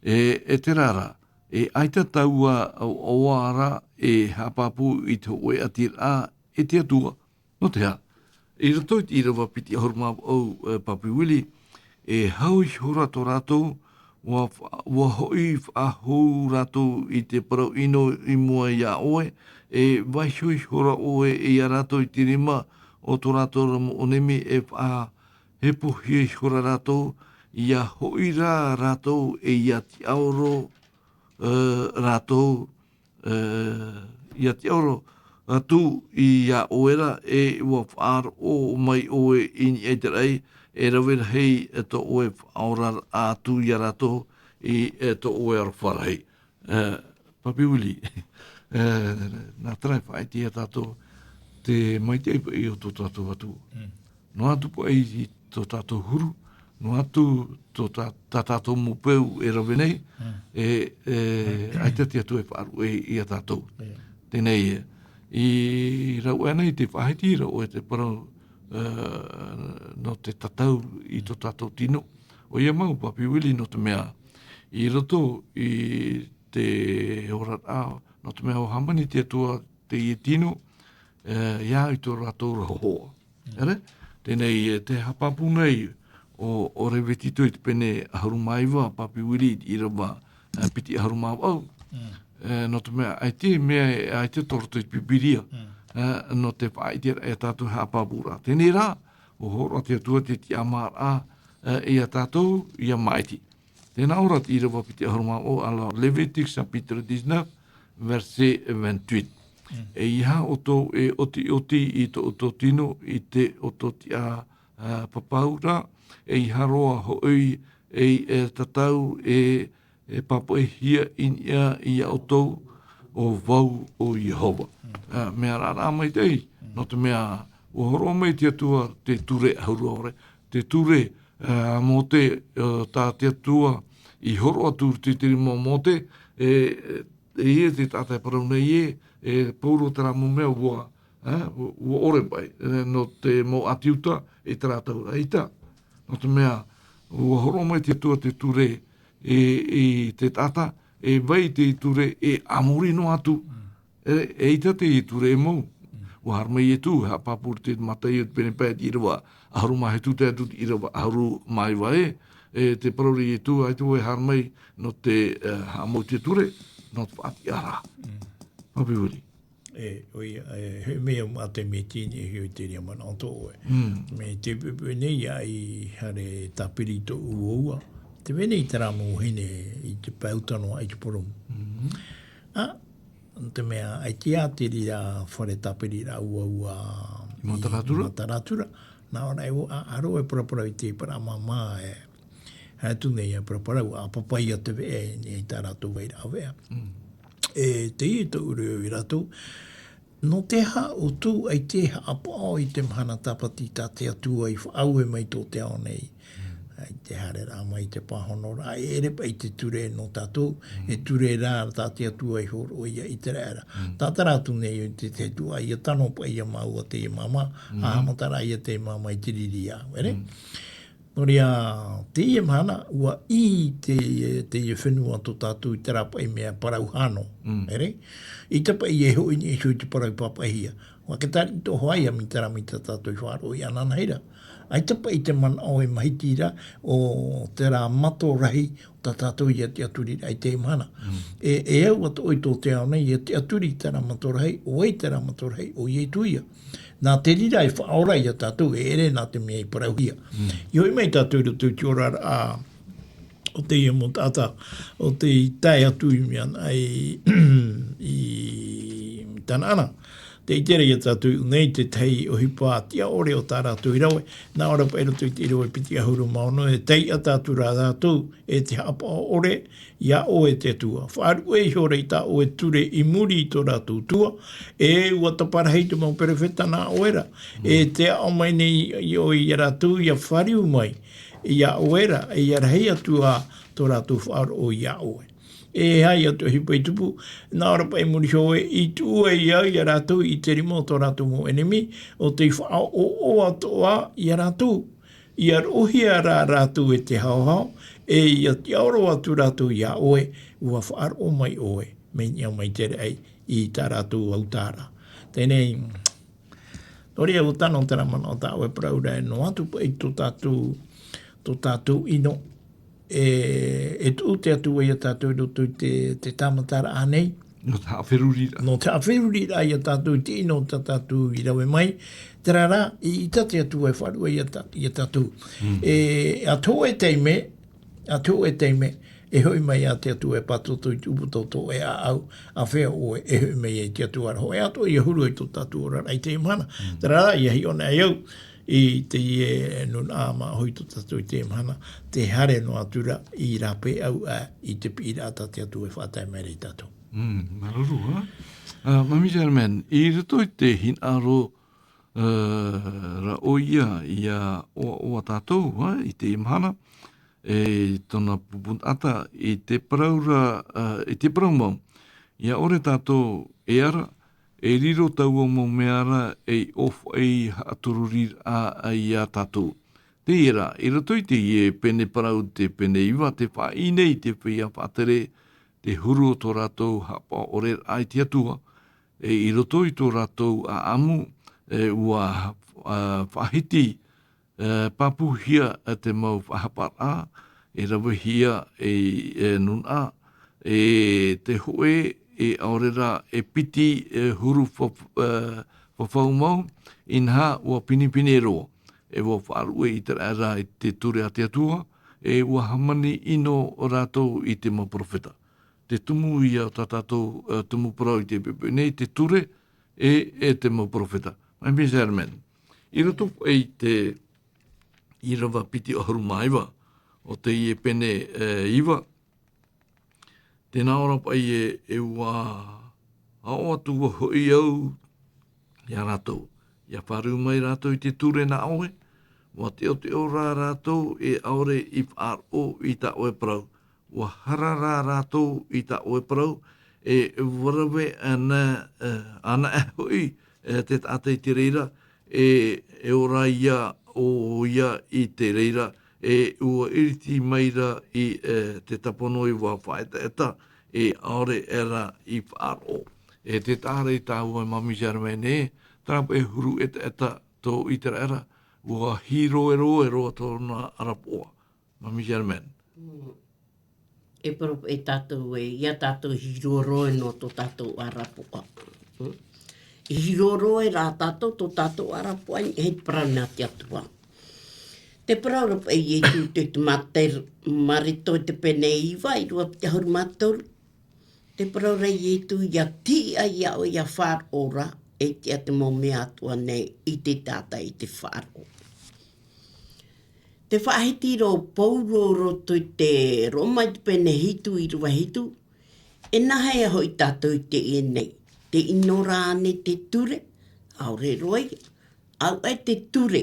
e, e terā rā, e ʻaita taua ʻoaʻoa ra e haʻapāpū i te hōʻē ʻatiraʻa e te Atua. Nō te aha? I roto i te ʻīrava piti ʻahuru mā vaʻu, e, Papi Willie, e hau ihora tō rātou, ua fa-, ua hoʻi faʻahou rātou i te parau ʻino i mua iā ʻoe, e vaiiho ihora ʻoe ia rātou i te rima o tō rātou ra mau ʻenemi, e faʻahepohia ihora rātou, ʻia hoʻi rā rātou e ʻia tiʻaoro, e, rātou, ia tiʻaoro atu iā ʻoe ra, e ua faʻaroʻo mai ʻoe i niʻa i te raʻi, e rave rahi tō ʻoe faʻaoraraʻa atu iā rātou i tō ʻoe aroha rahi. Papi Willie, nā terā e faʻaʻite iā tātou te maitaʻi paʻi o tō tātou Atua. Noa atu paʻi i tō tātou huru, noa atu tō tā, tā tātou mau peu e rave nei, e, e, ʻaita te Atua e faʻaruʻe iā tātou. Teie nei, e, i rau aʻe nei te faʻahiti ra ʻoe te parau, e, nō te tatau i tō tātou tino. ʻOia mau, Papi Willie, nō te mea, i roto i te oraraʻa, nō te mea ʻua hāmani te Atua teie tino, e, ia i tō rātou ra hōhoʻa. Ere? Teie nei, e, te haʻapāpū nei o, o Levitiko i te pene ʻahuru mā iva, Papi Willie, i te ʻīrava, e, piti ʻahuru mā vaʻu. E, nō te mea, ʻaita e mea, ʻaita tō roto i te Pīpīria, e, nō te faʻaʻite ra e tātou haʻapāpūraʻa. Teie nei rā, ʻua hōroʻa te Atua te tiʻamāraʻa, e, iā tātou, ʻia māʻiti. Tē nā ʻō ra te ʻīrava piti ʻahuru mā vaʻu, alors, Lévitique chapitre dix-neuf, verset vingt-huit. Eiaha ʻoutou e ʻotiʻoti i tō ʻoutou tino i tō ʻoutou tiʻa, a, papauraʻa, eiaha roa hoʻi e, e tatau e, e pāpaʻihia i niʻa iā ʻoutou ʻo vau ʻo Iehova. A, mea raraʻa maitaʻi, nō te mea, ʻua hōroʻa mai te Atua te ture ʻahuru ʻaore, te ture, a, Mōte, a, tā te Atua i hōroʻa atu i te rima o Mōte, e, e, e ia te taʻata e parau nei ē, e pauroa terā mau mea ʻua, a, ʻua ʻore paʻi, e, nō te mau ʻāti Iuta, e terā tau ra ʻaita. Nō te mea, ʻua hōroʻa mai te Atua te ture, e, i te taʻata, e vai te ture, e a muri noa atu. E, eʻita te ture e mau. ʻUa haere mai Ietu, haʻapāpū i te Mataio te pene pae te ʻīrava ʻahuru mā hitu tae atu te ʻīrava ʻahuru mā iva ē, e te parau ra Ietu, ʻaita vau e haere mai nō te, e, haʻamau i te ture, nō te faʻatiʻaraʻa. Papi Willie. E, ʻoia, e, he mea mau te mea tini e hiʻo i te reira manaʻo tō ʻoe. Mea te pepe nei ia i haere tāpiri tō ʻuaua. Te mea nei terā mau vahine i te pae uta noa i te poromu. A, te mea, ʻaita te reira fare tāpiri ra ʻuaua i Mataratura. Mataratura. Nā ʻō ra e ʻua, a, ʻaʻaro e paraparau i te parau māmā e. Haere atu nei e paraparau, a papaʻi ia te veʻa, i tā rātou vairaʻa veʻa. E, teie tō ʻoe reo iā rātou, nō te aha ʻoutou ʻaita e haʻapaʻo i te mahana tāpati tā te Atua i faʻaue mai tō te ao nei. ʻAita e haereraʻa mai te pāhonoraʻa, e ʻere paʻi te ture nō tātou, e ture rā tā te Atua i hōroʻa ia ʻĪteraʻera. Tātara atu nei i te, te Atua, ʻia tano paʻi ia māua teie māmā, a haʻamataraʻa ia teie māmā i te riri ā, ʻere? Nō reira, teie mahana, ʻua ʻī te, teie fenua tō tātou i terā paʻi mea parau hano, ʻere? ʻIta paʻi e hoʻi nei iho i te parau i pāpaʻihia. ʻUa ke tari tō hoa ia mai terā mai tā tātou i faʻaroʻo i ananahi ra. ʻAita paʻi te manaʻo e mahiti ra o terā mato rahi o tā tātou ia tiʻaturi ra i teie mahana. E, e au atoʻa i tō te ao nei, ia tiʻaturi i terā mato rahi, ʻo vai terā mato rahi, ʻo Ietu ia. Nā te reira e faʻaora iā tātou, e ʻere nā te mea i parauhia. I hoʻi mai tātou i roto i te oraraʻa o teie mau taʻata, ʻo tei tae atu i mea nei, i Tanaana. Tē ʻite ra iā tātou nei te tahi ʻohipa tiʻa ʻore o tā rātou i rave, nā ʻō ra paʻi i roto i te ʻīrava piti ʻahuru mā ono, e taiʻa atu ra tātou, e te haʻapaʻo ʻore, iā ʻoe te Atua. Faʻaruʻe ihora i tā ʻoe ture i muri i tō rātou Atua, e ʻua taparahi te mau perofeta nā ʻoe ra. E tē aʻo mai nei ʻoe iā rātou, ʻia fāriu mai iā ʻoe ra, e ʻia rahi atu ā tō rātou faʻaroʻo iā ʻoe. E aha ia te ʻohipa i tupu, nā ʻō ra paʻi i muri iho ē, i tuʻu ai au iā rātou i te rima o tō rātou mau ʻenemi, ʻo tei faʻaʻoʻo atoʻa iā rātou. ʻIa roʻohia rā rātou e te haohao, e ʻia tiʻaoro atu rātou iā ʻoe, ʻua faʻaroʻo mai ʻoe, mai niʻa mai te raʻi i tā rātou autaʻa ra. Teie nei, nō reira ʻua tano terā manaʻo tā ʻoe e parau ra, e noa atu paʻi tō tātou, tō tātou ʻino, e, e tuʻu te Atua iā tātou i roto i te, te tāmataraʻa nei. Nō te haʻaferuriraʻa. Nō te haʻaferuriraʻa iā tātou i te ʻino tā tātou i rave mai. Terā rā, ʻaita te Atua e faʻaruʻe iā tā-, iā tātou. E, ʻa te hōʻē taime, ʻa te hōʻē taime, E hoʻi mai iā te Atua e pātōtō i te ʻuputa o tō ʻoe ʻāʻau, āfea ʻoe e hoʻi mai ai te Atua ra. Hōʻē atoʻa ʻia huru ai tō tātou oraraʻa i teie mahana. Mm. Terā rā, ʻia hiʻo nei au i teie nūnaʻa māʻohi tō tātou i teie mahana, tē haere noa atu ra i rāpae au ā i te piʻiraʻa tā te Atua e faʻatae mai ra iā tātou. Mm, māuruuru, ā? Ā, Mami Germaine, i roto i te hinaʻaro, ā, ra ʻoia ʻia ʻoaʻoa tātou, ā, i teie mahana, e tōna pupu taʻata, i te parau ra, ā, i te parau mau, ʻia ʻore tātou e ara, e riro taua mau mea ra ei ʻōfaʻi haʻatururiraʻa iā tātou. Teie rā, i roto i teie pene parau, te pene iva, tē faʻaʻī nei te feiā faʻatere, te huru o tō rātou haʻapaʻo ʻore raʻa i te Atua, e i roto i tō rātou ʻāʻamu, e ʻua, ā, faʻahiti, ā, pāpūhia, ā, te mau faʻahaparaʻa, e ravehia ei, e nūnaʻa, e te hōʻē, e ʻaore rā, e piti, e huru fa-, ā, fafau mau, inaha, ʻua pinepine roa. E ʻua faʻaruʻe ʻĪteraʻera i te ture a te Atua, e ʻua hāmani ʻino rātou i te mau perofeta. Te tumu ia tā tātou, ā, tumu parau i teie poʻipoʻi nei, te ture, e, e te mau perofeta. Mami Germaine. I roto i te ʻīrava piti ʻahuru mā iva o teie pene, ā, iva, tē nā ʻō ra paʻi ē, e ʻua aʻo atu, ʻua hoʻi au iā rātou, ʻia fārerei mai rātou i te ture nā ʻoe, ʻua teʻoteʻo rā rātou e ʻaore i faʻaroʻo i tā ʻoe parau, ʻua hara rā rātou i tā ʻoe parau, e ʻua rave ana, ā, anaʻe hoʻi, ā, te taʻata i te reira, e, e ora ia ʻoia i te reira, e ʻua iriti mai ra i, ā, te tāpono i ʻua faʻaetaeta, e ʻaore aʻera i faʻaroʻo. E te taʻa ra i tāua e Mami Germaine, terā paʻi e huru etaeta tō ʻĪteraʻera, ʻua hiroeroe roa tōna ʻarapoʻa. Mami Germaine. Mm. E parau paʻi tātou ē, ʻia tātou hiroeroe nō tō tātou ʻarapoʻa. Mm. E hiroeroe rā tātou tō tātou ʻarapoʻa i niʻa i te parau nā te Atua. Tē parau ra paʻi Ietu i te Mataio, Mareko i te pene iva, ʻīrava piti ʻahuru mā toru. Tē parau ra Ietu, ʻia tiʻa iā ʻoe ʻia faʻaroʻo ra, e tiʻa te mau mea atoʻa nei i te taʻata i te faʻaroʻo. Tē faʻahiti ra ʻo Pauro i roto i te Roma i te pene hitu, ʻīrava hitu, e nāhea hoʻi tātou i teie nei, tē ʻino ra ānei te ture? ʻAore roa ia. Auaʻe te ture,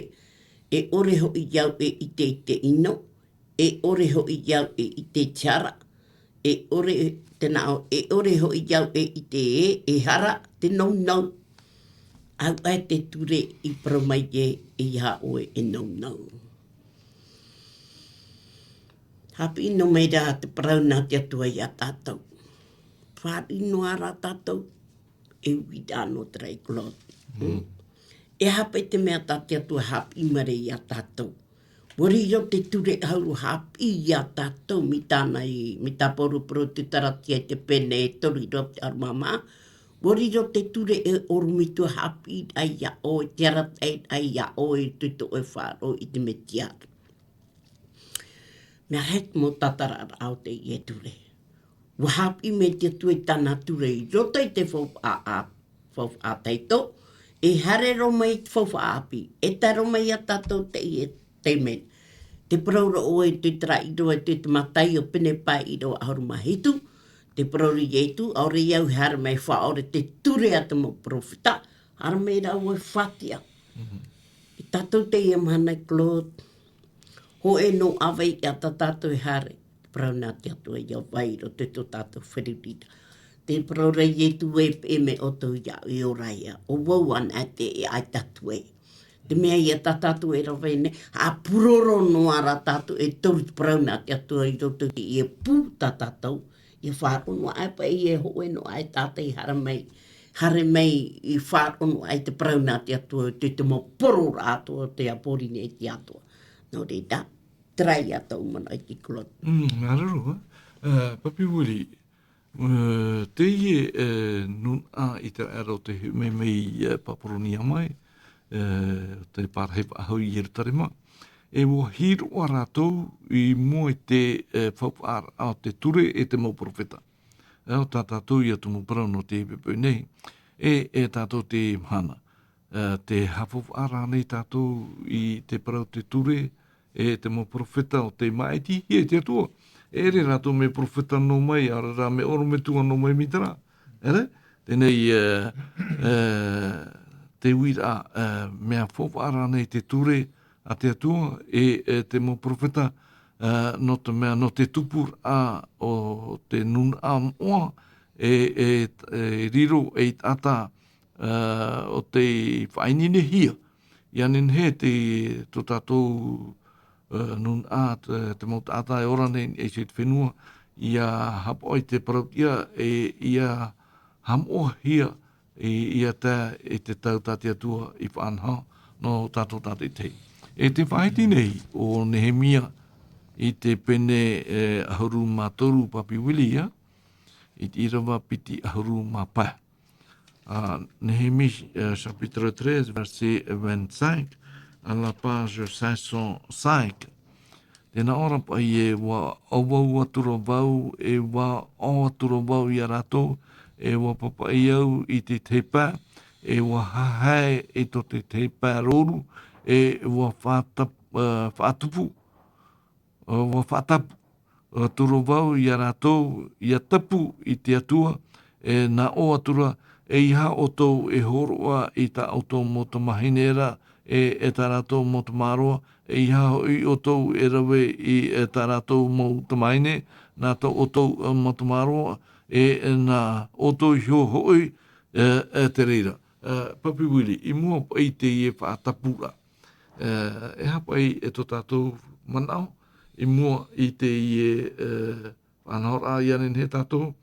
e ʻore hoʻi au e ʻite i te ʻino, e ʻore hoʻi au e ʻite i te hara, e ʻore, tē nā ʻō, e ʻore hoʻi au e ʻite ē, e hara te nounou. Auaʻe te ture i parau mai ē, e ʻia ʻoe e nounou. Haʻapiʻi noa mai rā te parau nā te Atua iā tātou. Fāriʻi noa rā tātou, e uiraʻa nō te reira, Claude. Mm. E aha paʻi te mea tā te Atua haʻapiʻi mai ra iā tātou? ʻUa riro te ture ʻahuru haʻapiʻi iā tātou, mai tāna i, mai tā Pauro i te Kalatia i te pene e toru, ʻīrava piti ʻahuru mā maha. ʻUa riro te ture e ʻorometua haʻapiʻi ai iā ʻoe, te arataʻi ai iā ʻoe, i te tō ʻoe faʻaroʻo i te Mesia. Mea rahi te mau tātararaʻa o teie ture. ʻUa haʻapiʻi mai te Atua i tāna ture i roto i te faufaʻa, a, faufaʻa taʻato, e haere roa mai i te faufaʻa ʻāpī, e tae roa mai iā tātou teie taime. Tē parau ra ʻoe i te Mataio, i te Mataio pene pae ʻīrava ʻahuru mā hitu, tē parau ra Ietu, ʻaore au e haere mai e faʻaʻore te ture a te mau perofeta, haere mai rā ʻoe e faʻatiʻa. Mhm. E tātou teie mahana, Claude, hōʻē noa ʻāvae iā tā tātou e haere, te parau nā te Atua ʻia vai i roto i tō tātou feruriraʻa. Tē parau ra Ietu ē, e peʻe mai ʻoutou iāʻu e ora ia, ʻo vau anaʻe te ʻaita atu ē. Te mea ia tā tātou e rave nei, haʻapuroro noa rā tātou e toru te parau nā te Atua i roto i teie pū tā tātou, ʻia faʻaroʻo noa aʻe paʻi e hōʻē noa aʻe tātou i haere mai, haere mai i faʻaroʻo noa aʻe i te parau nā te Atua, te, te mau pororaʻa atoʻa o te Apōrinētia atoʻa. Nō reira, terā ia tōʻu manaʻo, Claude. Mm, māuruuru, ā. Ā, Papi Willie, ā, teie, ā, nūnaʻa ʻĪteraʻera ʻo tē hoʻi mai mai, ā, Papuronia mai, ā, tē pārahi faʻahou i Ierutarema. e ua hiroʻa rātou i mua i te, e, faufaʻaraʻa o te ture e te mau perofeta. E, ʻo tā tātou ia tumu parau nō te pepe nei, e, e tātou te mahana. E, te haʻafaufaʻa rānei tātou i te parau te ture, e te mau perofeta o tei māʻitihia e te Atua. E ʻere rātou mea perofeta noa mai, ʻaore rā mea ʻorometua noa mai mai te rā. ʻEre? Teie nei, e, e, te uiraʻa, e, mea faufaʻa rānei te ture a te Atua, e, e te mau perofeta, e, nō te mea, nō te tupuraʻa o te nūnaʻa moʻa, e, e, e riro ei taʻata, e, o tei faʻaineinehia. ʻIa nehenehe te, tō tātou, e, nūnaʻa, te, te mau taʻata e ora nei i te fenua, ʻia haʻapaʻo i te parauʻtiʻa, e ʻia haʻamoʻahia, i, ʻia tae i te tau tā te Atua i faʻanaho nō tātou tātaʻitahi. E tē faʻahiti nei ʻo Nehemia i te pene, e, ʻahuru mā toru, Papi Willie, ʻia, i te ʻīrava piti ʻahuru mā pae. Ah, Néhémie, euh, chapitre treize, verset vingt-cinq, à la page cinq cent cinq. Tē nā ʻō ra paʻi ē, ʻua ʻauau atura vau, e ʻua ʻō atura vau ia rātou, e ʻua papaʻi au i te tahi pae, e ʻua hahae i tō te tahi pae rouru, e ʻua faʻatap-, eh, faʻatupu, ʻua faʻatapu atura vau ia rātou, ʻia tapu i te Atua, e nā ʻō atura, ʻeiaha ʻoutou e hōroʻa i tā ʻoutou mau tamāhine ra, e, e tā rātou mau tamaroa, ʻeiaha hoʻi ʻoutou e rave i, e tā rātou mau tamāhine, nā tō ʻoutou, e, mau tamaroa, e, e nā ʻoutou iho hoʻi, e, e te reira. E, Papi Willie, i mua paʻi i teie faʻatapuraʻa, e, e aha paʻi e tō tātou manaʻo, i mua i teie, e, faʻanahoraʻa ʻia nehenehe tātou,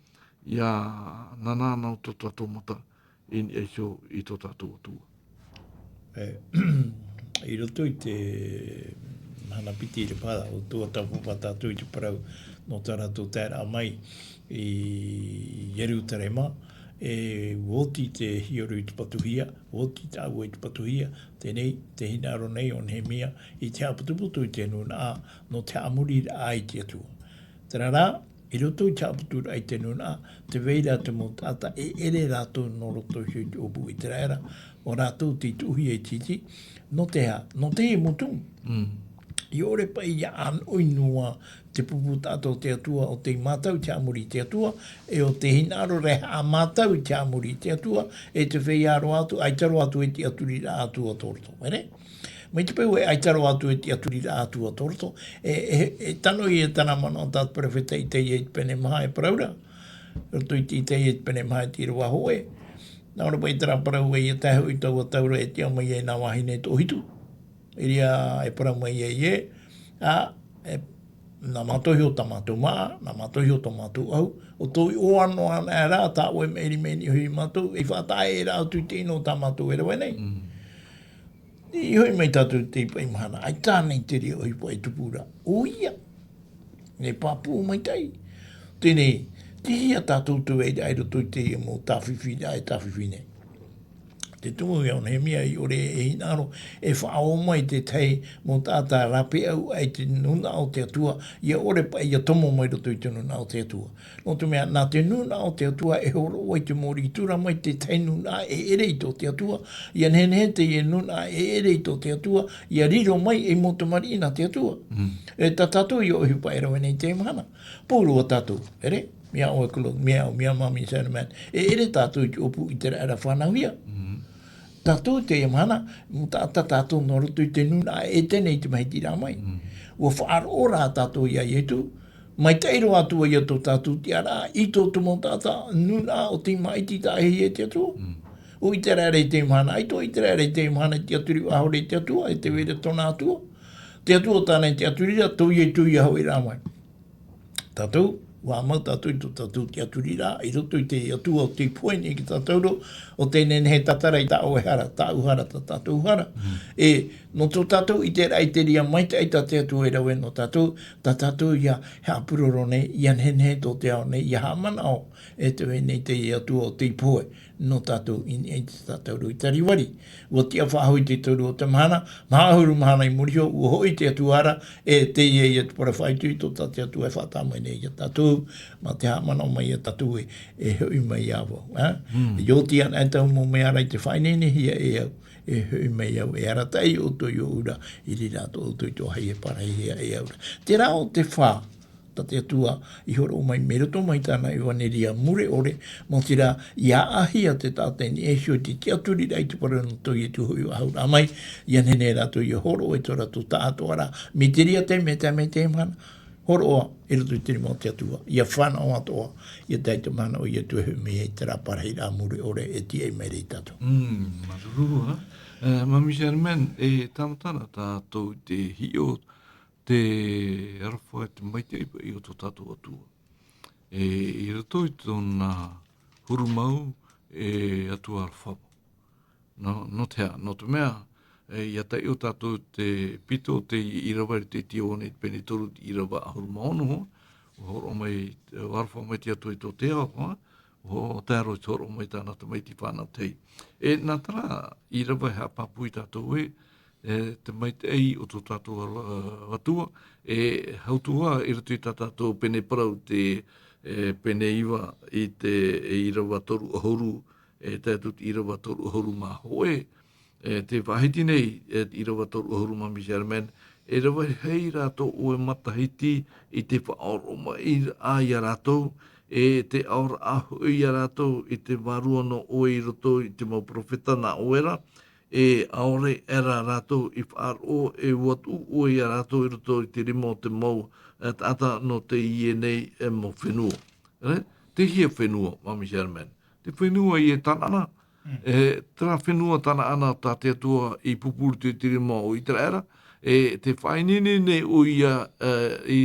ʻia nānā nō tō tātou mata i niʻa iho i tō tātou Atua. E, i roto i te mahana piti i te pae, ʻo tuatāpapa tātou i te parau nō tā rātou taeraʻa mai i Ierutarema, e, ʻua oti te hiero i te patuhia, ʻua oti te ʻāua i te patuhia, teie nei, te hinaʻaro nei o Nehemia, i te haʻaputuputu i te nūnaʻa, nō te haʻamoriraʻa i te Atua. Terā rā, i roto i te haʻaputuraʻa i te nūnaʻa, tē vai ra te mau taʻata e ʻere rātou nō roto iho i te ʻōpū ʻĪteraʻera, ʻo rātou tei tuʻuhia i te iti, nō te aha, nō te mau tumu. Mm. ʻIa ʻore paʻi ʻia ʻānoʻi noa te pupu taʻata o te Atua, ʻo tei mātau i te haʻamori i te Atua, e ʻo tē hinaʻaro ra e haʻamātau i te haʻamori i te Atua, e tē feiā roa atu, ʻaita roa atu e tiʻaturiraʻa atu tō roto. ʻEre? Mai te peu e ʻaita roa atu e tiʻaturiraʻa atu tō roto, e, e, e tano ia tāna manaʻo tā te perofeta Itaia i te pene maha e parau ra. Roto i te Itaia i te pene maha i te ʻīrava hōʻē. Nā ʻō ra paʻi terā parau ē, ʻia tae hoʻi taua tau ra e tiʻa mai ai nā vahine e toʻohitu. Ia e parau mai ai ē, ā, e, nā mātou iho tā mātou māʻa, nā mātou iho tō mātou ʻahu, ʻo tō ʻoe ʻoaʻoa noa anaʻe rā, tā ʻoe e maʻiri mai i niʻa iho ia mātou, ei faʻataʻa ē rā atu i te ʻino o tā mātou e rave nei. Mm. I hoʻi mai tātou i teie paʻi mahana, ʻaita ānei te reira ʻohipa e tupu ra? ʻOia, e pāpū maitaʻi. Teie nei, tei hea tātou te vai ra i roto i teie mau tāfifi ra e tāfifi nei? Te tumu ia o Nehemia, ʻia ʻore e hinaʻaro e faʻaō mai te tahi mau taʻata rāpaeʻau i te nūnaʻa o te Atua, ʻia ʻore paʻi ʻia tomo mai roto i te nūnaʻa o te Atua. Nō te mea, nā te nūnaʻa o te Atua e hōroʻa i te mōrī tura mai te tahi nūnaʻa e ʻere i tō te Atua, ʻia nehenehe teie nūnaʻa e ʻere i tō te Atua, ʻia riro mai ei mau tamariʻi nā te Atua. Mm. E tā tātou ia ʻohipa e rave nei i teie mahana. Pōroa tātou, ʻere? Mea ʻoe Claude, mea au, mea māmī Sherman. E ʻere tātou i te ʻōpū ʻĪteraʻera fānauhia. Mm. Tātou i teie mahana, mau taʻata tātou nō roto i te nūnaʻa ʻētene i te mahiti rā mai. Mm. ʻUa faʻaroʻo rā tātou ia Ietu, maitaʻi roa atu ā ia tō tātou tiʻaraʻa, ʻaita tō mau taʻata nūnaʻa ʻo tei māʻiti taʻahia e te Atua. Mm. ʻO ʻĪteraʻera i teie mahana, ʻaita ʻo ʻĪteraʻera i teie mahana e tiʻaturi faʻahou ra i te Atua, e tē vai ra tōna Atua. Te Atua o tāna e tiʻaturi ra, tō Ietu ia hoʻi rā mai. Tātou, ʻua mau tātou i tō tātou tiʻaturiraʻa, i roto i te Atua ʻo tei pohe nei ia tātou ra, ʻo tē nehenehe e tātara i tā ʻoe hara, tāʻu hara, tā tātou hara. Mm. E Nō tō tātou ʻiteraʻa i te reira maitaʻi tā te Atua e rave nō tātou, tā tātou ia haʻapuroro nei, ia nehenehe tō te ao nei, ia haʻamanaʻo, e te vahine i te Atua o te pohe, nō tātou i niʻa i te tātauro i Tarivari. Ua tiʻa faʻahou i te toru o te mahana, maha ʻahuru mahana i muri iho, ua hoʻi te Atua ra, e teie ia te parau faʻaitoito tā te Atua e faʻataʻa mai nei ia tātou, mā te haʻamanaʻo mai ia tātou e, e hoʻi mai ia vau, ā? Mm. E oti ana e tau mau mea ra i te faʻaineinehia e au, e hoʻi mai au, e arataʻi ʻoutou i ʻōʻu ra, i reira atoʻa ʻoutou i tō ʻoe e parahihia e au ra. Terā ʻo te fā, tā te Atua i hōroʻa mai mai roto mai tāna ʻevanelia mure ʻore, mau terā, ia ʻāʻāhia te taʻata i niʻa iho i te tiʻaturiraʻa i te parau nō tō Ietu hoʻi faʻahou mai, ia nehenehe rātou ia hōroʻa i tō rātou taʻatoʻaraʻa, mai te reira taime, tae mai teie mahana, hōroʻa i roto i te rima o te Atua, ia fānaʻo atoʻa, ia tae i te mahana ʻo Ietu e hoʻi mai ai terā parahiraʻa mure ʻore e tīaʻi mai ra ia tātou. Mm, māuruuru, ā? E, Māmī Sherman, e tāmatara tātou i te hiʻo, te aroha, te maitaʻi paʻi o tō tātou Atua. E, i roto i tōna huru mau, e Atua aroha mau. Nō, nō te aha, nō te mea, e, ia taiʻo tātou te pito o te ʻīrava i te Ioane pene toru, ʻīrava ʻahuru mā ono, ua hōroʻa mai, ua aroha mai te Atua i tō te ao, ā, ua tae roa i te hōroʻa mai tāna tamaiti fānau tahi. E, nā terā ʻīrava e haʻapāpū ia tātou ē, e, te maitaʻi o tō tātou Atua, e, hau atu ā, i roto i tā tātou pene parau te, e, pene iva i te, e, ʻīrava toru ʻahuru, e, tae atu i te ʻīrava toru ʻahuru mā hōʻē, e, tē faʻahiti nei, e, te ʻīrava toru ʻahuru, Māmī Sherman, e rave rahi rātou ʻoe matahiti i te faʻaoromaʻiraʻa ia rātou, e te aoraʻa hoʻi ia rātou i te vārua nō ʻoe i roto i te mau perofeta nā ʻoe ra, e ʻaore aʻera rātou i faʻaroʻo, e ʻua tuʻu ʻoe ia rātou i roto i te rima o te mau, e, taʻata nō teie nei, e, mau fenua. Right? Tēhea fenua, Māmī Sherman? Te fenua ïa Tanaana, mm, e, terā fenua Tanaana tā te Atua i pūpū i te rima o ʻĪteraʻera, e tē faʻaineine nei ʻoia, e, i,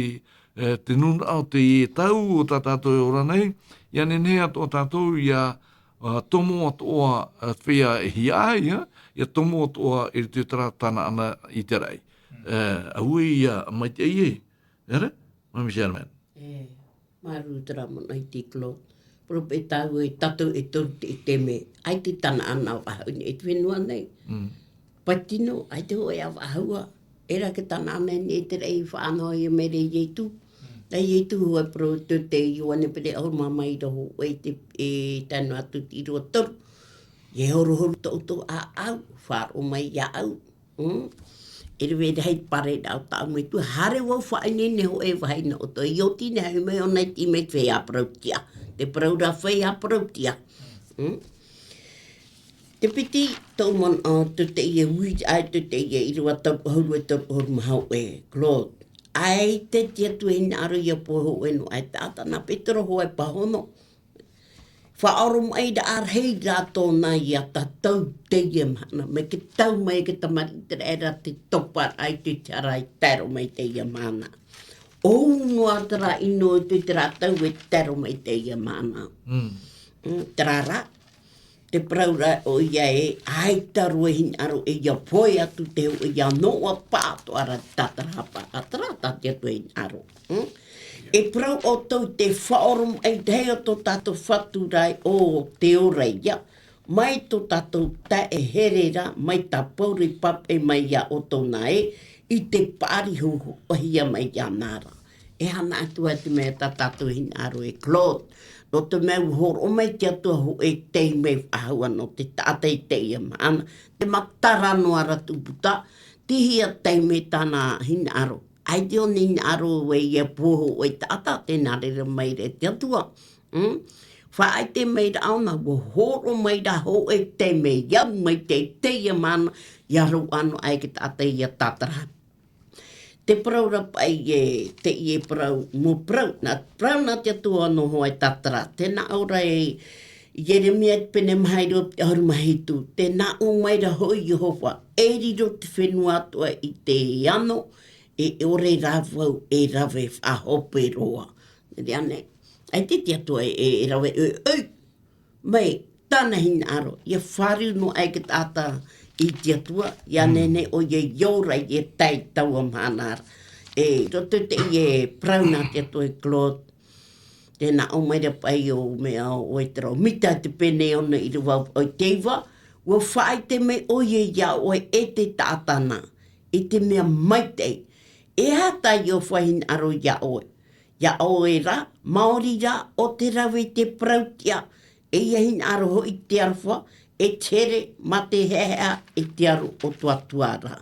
e, te nūnaʻa o teie tau o tā tātou e ora nei, ʻia nehenehe atoʻa tātou ʻia, a, tomo atoʻa, a, feiā e hiaʻai, ā, ʻia tomo atoʻa i roto i terā Tanaana ʻĪteraʻi. Mm. E, auē ïa, maitaʻi ē, ʻere? Māmī Sherman. E, māuruuru terā manaʻo i te Claude. Peropheta e tātou e toru te, te mea, ʻaita Tanaana faʻahou i te fenua nei. Mm. Pae tino, ʻaita hōʻē faʻahou ā. E rave Tanaana i te reira i faʻanaho ïa mai ra e Ietu. Mm. Nā Ietu hōʻē parau tō te Ioane pene ʻahuru mā maha i roto hōʻē te, e, tae noa atu i te ʻīrava toru. E horohoro tō ʻoutou ʻāʻau, faʻaroʻo mai iāʻu. Mm. E rave rahi te parau o tāʻu Metua, haere vau faʻaineine hōʻē vahine nō ʻoutou. I ʻō atu nei, haere mai ʻōna i te ʻimi i te feiā parau tiʻa. Te parau ra feiā parau tiʻa. Mm. Te piti, tōʻu manaʻo, tō teie ui, ʻaita tō teie ʻīrava toru ʻahuru e toru ʻahuru mā hōʻē, Claude. ʻAita te Atua e hinaʻaro ʻia pohe hōʻē noa aʻe taʻata, nā Petero hōʻē pāhono. Faʻaoromaʻiraʻa rahi rā tōna ia tātou teie mahana, mai te tau mai e te tamariʻi ʻĪteraʻera te topa raʻa i te hara i tae roa mai teie mahana. ʻOu noa terā ʻino i terā tau e tae roa mai teie mahana. Mm. Mm, terā rā, te parau ra ʻoia ē, ʻaita roa e hinaʻaro ʻia pohe atu te hōʻē ʻia noaʻa paʻatoʻa ra te tātarahapa, ʻa terā tā te Atua e hinaʻaro. Mm? E parau ʻoutou te faʻaoromaʻi rahi o tō tātou Fatu ra ʻo te ora ïa, mai tō tātou taeaʻe here ra, mai tā Pauro i pāpaʻi mai iā ʻoutou nā ē, i te paʻari hōhoʻahia mai iāna ra. E aha atu ā te mea tā tātou e hinaʻaro e Claude, nō te mea ʻua hōroʻa mai te Atua hōʻē taime faʻahou nō te taʻata i teie mahana, te matara noa ra tū puta, tēhea taime tāna hinaʻaro. ʻAita ʻōna i hinaʻaro ē ʻia pohe hōʻē taʻata, tē nā reira mai ra te Atua. Mm? Faʻaʻite mai ra ʻōna, ʻua hōroʻa mai ra hōʻē taime ʻia au mai te, teie mahana, ʻia rauʻa noa aʻe e te taʻata ʻia tātara. Te parau ra paʻi ē, teie parau, mau parau, nā, parau nā te Atua nō hōʻē tātara. Tē nā ʻō ra e Ieremia i te pene maha ʻīrava ʻahuru mā hitu, tē nā ʻō mai ra hoʻi Iehova, e riro te fenua atoʻa i te ano, e ʻore rā vau e rave faʻahope roa. Nō reira nei, ʻaita te Atua e, e rave ʻoiʻoi mai tāna hinaʻaro, ʻia fāriu noa aʻe e te taʻata i te Atua, ia nehenehe ʻoia i ora i te tahi taua mahana ra. E, roto i teie parau nā te Atua e Claude, tē nā ʻō mai ra paʻi ʻo mea ʻoe te rau mita te pene ʻona ʻīrava vaʻu ʻoe te iva, ʻua faʻaʻite mai ʻoia ia ʻoe e te taʻata na, e te mea maitaʻi. E aha tā Iehova e hinaʻaro ia ʻoe? Ia ʻoe rā, maori rā, ʻo te rave i te parau tiʻa, e ia hinaʻaro hoʻi te aroha, e te here, mā te heahea, e te aro o tō Atua ra.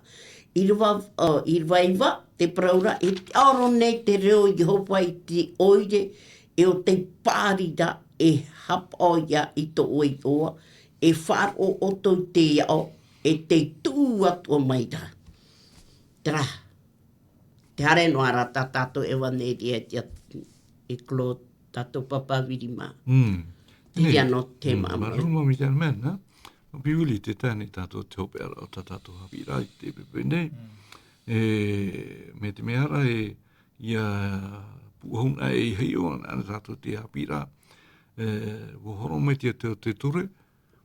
ʻĪrava, ʻo, ʻīrava iva, te parau ra, e te aro nei te reo o Iehova i te ʻoire, e ʻo tei paʻari ra, e hapaʻo ia i tō ʻoe iʻoa, e faʻaroʻo ʻoutou i te aʻo, e tei tuʻu atoʻa mai ra. Terā. Te haere noa ra tā tātou ʻevaneria i te At-, e Claude, tātou pāpā viri mā. Mm. Te Nei. Ia no te Mm, mā. Marama mi te mea, nā? Papi Willie, te tae nei tātou te hopeʻa ra o tā tātou haʻapiʻiraʻa i te pepe nei. Mm. E, mai te mea ra e, ia pūʻohu na e hei o ana tātou te haʻapiʻiraʻa. E, ʻua horo mai te Atua te ture,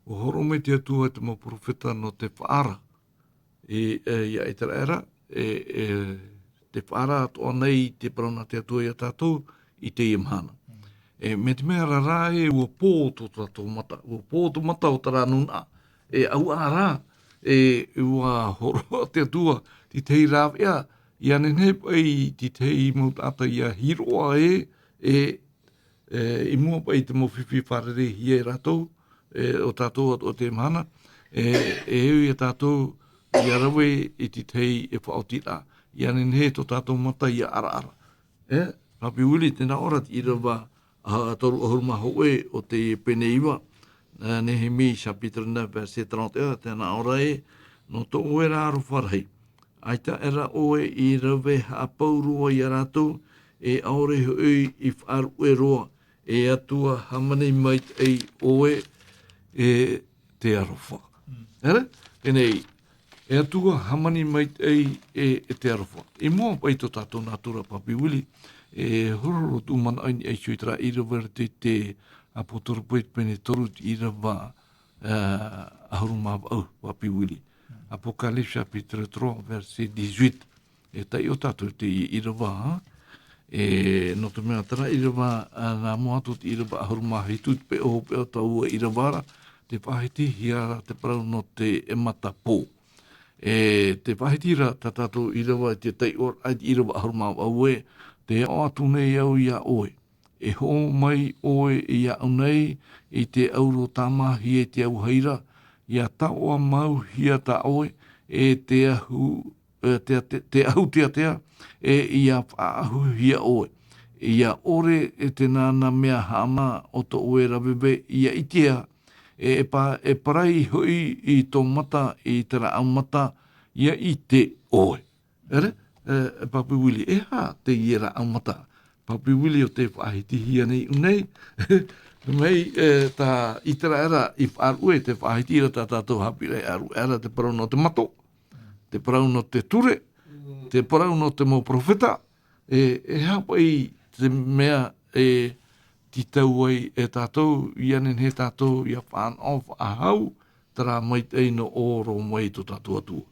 ʻua horo mai te Atua te mau perofeta nō te faʻaara. E, e, ia ʻĪteraʻera, e, e, te faʻaara atoʻa nei te parau nā te Atua ia tātou i teie mahana. E, mai te mea ra rā e, ʻua pō tō tātou mata, ʻua pō tō mata o terā nūnaʻa, e, ʻauaʻa rā, e, ʻua hōroʻa te Atua, te tahi rāveʻa, ia nehenehe paʻi te tahi mau taʻata ia hiroʻa e, e, e, i mua paʻi te mau fifi fārereihia e rātou, e, o tātou atoʻa teie mahana, e, e au ia tātou, ia rave i te tahi e faʻaotiraʻa, ia nehenehe tō tātou mata ia ʻaraʻara. E, Papi Willie, tē nā ʻō ra te ʻīrava, a, toru ʻahuru mā hōʻē o te pene iva, e, Nehemi chapitre neuf, verset trente et un, tē nā ʻō ra e, nō tō ʻoe ra aroha rahi. ʻAita ʻera ʻoe i rave haʻapau roa ia rātou, e ʻaore hoʻi i faʻaruʻe roa, e Atua hāmani maitaʻi ʻoe, e te aroha. Mm. Ere? Teie nei, e Atua hāmani maitaʻi, e, e te aroha. I mua paʻi tō tātou nātura Papi Willie, e horohoro tō manaʻo i niʻa iho i terā ʻīrava i roto i te Apocalypse pene toru te ʻīrava, e, ʻahuru mā vaʻu Papi Willie. Apocalypse chapitre trois, verset dix-huit. E taiʻo tātou te ʻīrava, e, nō te mea terā ʻīrava, a, nā mua atu te ʻīrava ʻahuru mā hitu, te peʻo, peʻo taua ʻīrava ra, tē faʻahitihia ra te parau nō te mata pō. E, tē faʻahiti ra tā tātou ʻīrava i te taiʻoraʻa i te ʻīrava ʻahuru mā vaʻu e, tē aʻo atu nei au ia ʻoe. E hoʻo mai ʻoe iāʻu nei, i te auro tāmāhia i te auahi ra, ʻia taoʻa mauhia tā ʻoe, e te ahu, e te, te, te ahu teatea, e ʻia faʻaahuhia ʻoe. ʻIa ʻore e te nānā mea haʻamā o tō ʻoe ra veve ʻia ʻitea, e, e pa-, e parai hoʻi i tō mata i te rāʻau mata, ʻia ʻite ʻoe. Ere, e, e Papi Willie, e aha teie rāʻau mata? Papi Willie, ʻo tē faʻahitihia nei ʻu nei. Mai, e, tā ʻĪteraʻera i faʻaruʻe, tē faʻahiti ra tā tātou haʻapiʻiraʻa i ʻaruʻe ra te parau nō te mato, te parau nō te ture, te parau nō te mau perofeta, e, e aha paʻi te mea e tītau ai e tātou, ʻia nehenehe tātou, ʻia faʻanaho, faʻahou, terā maitaʻi nō ʻō roa mai tō tātou Atua.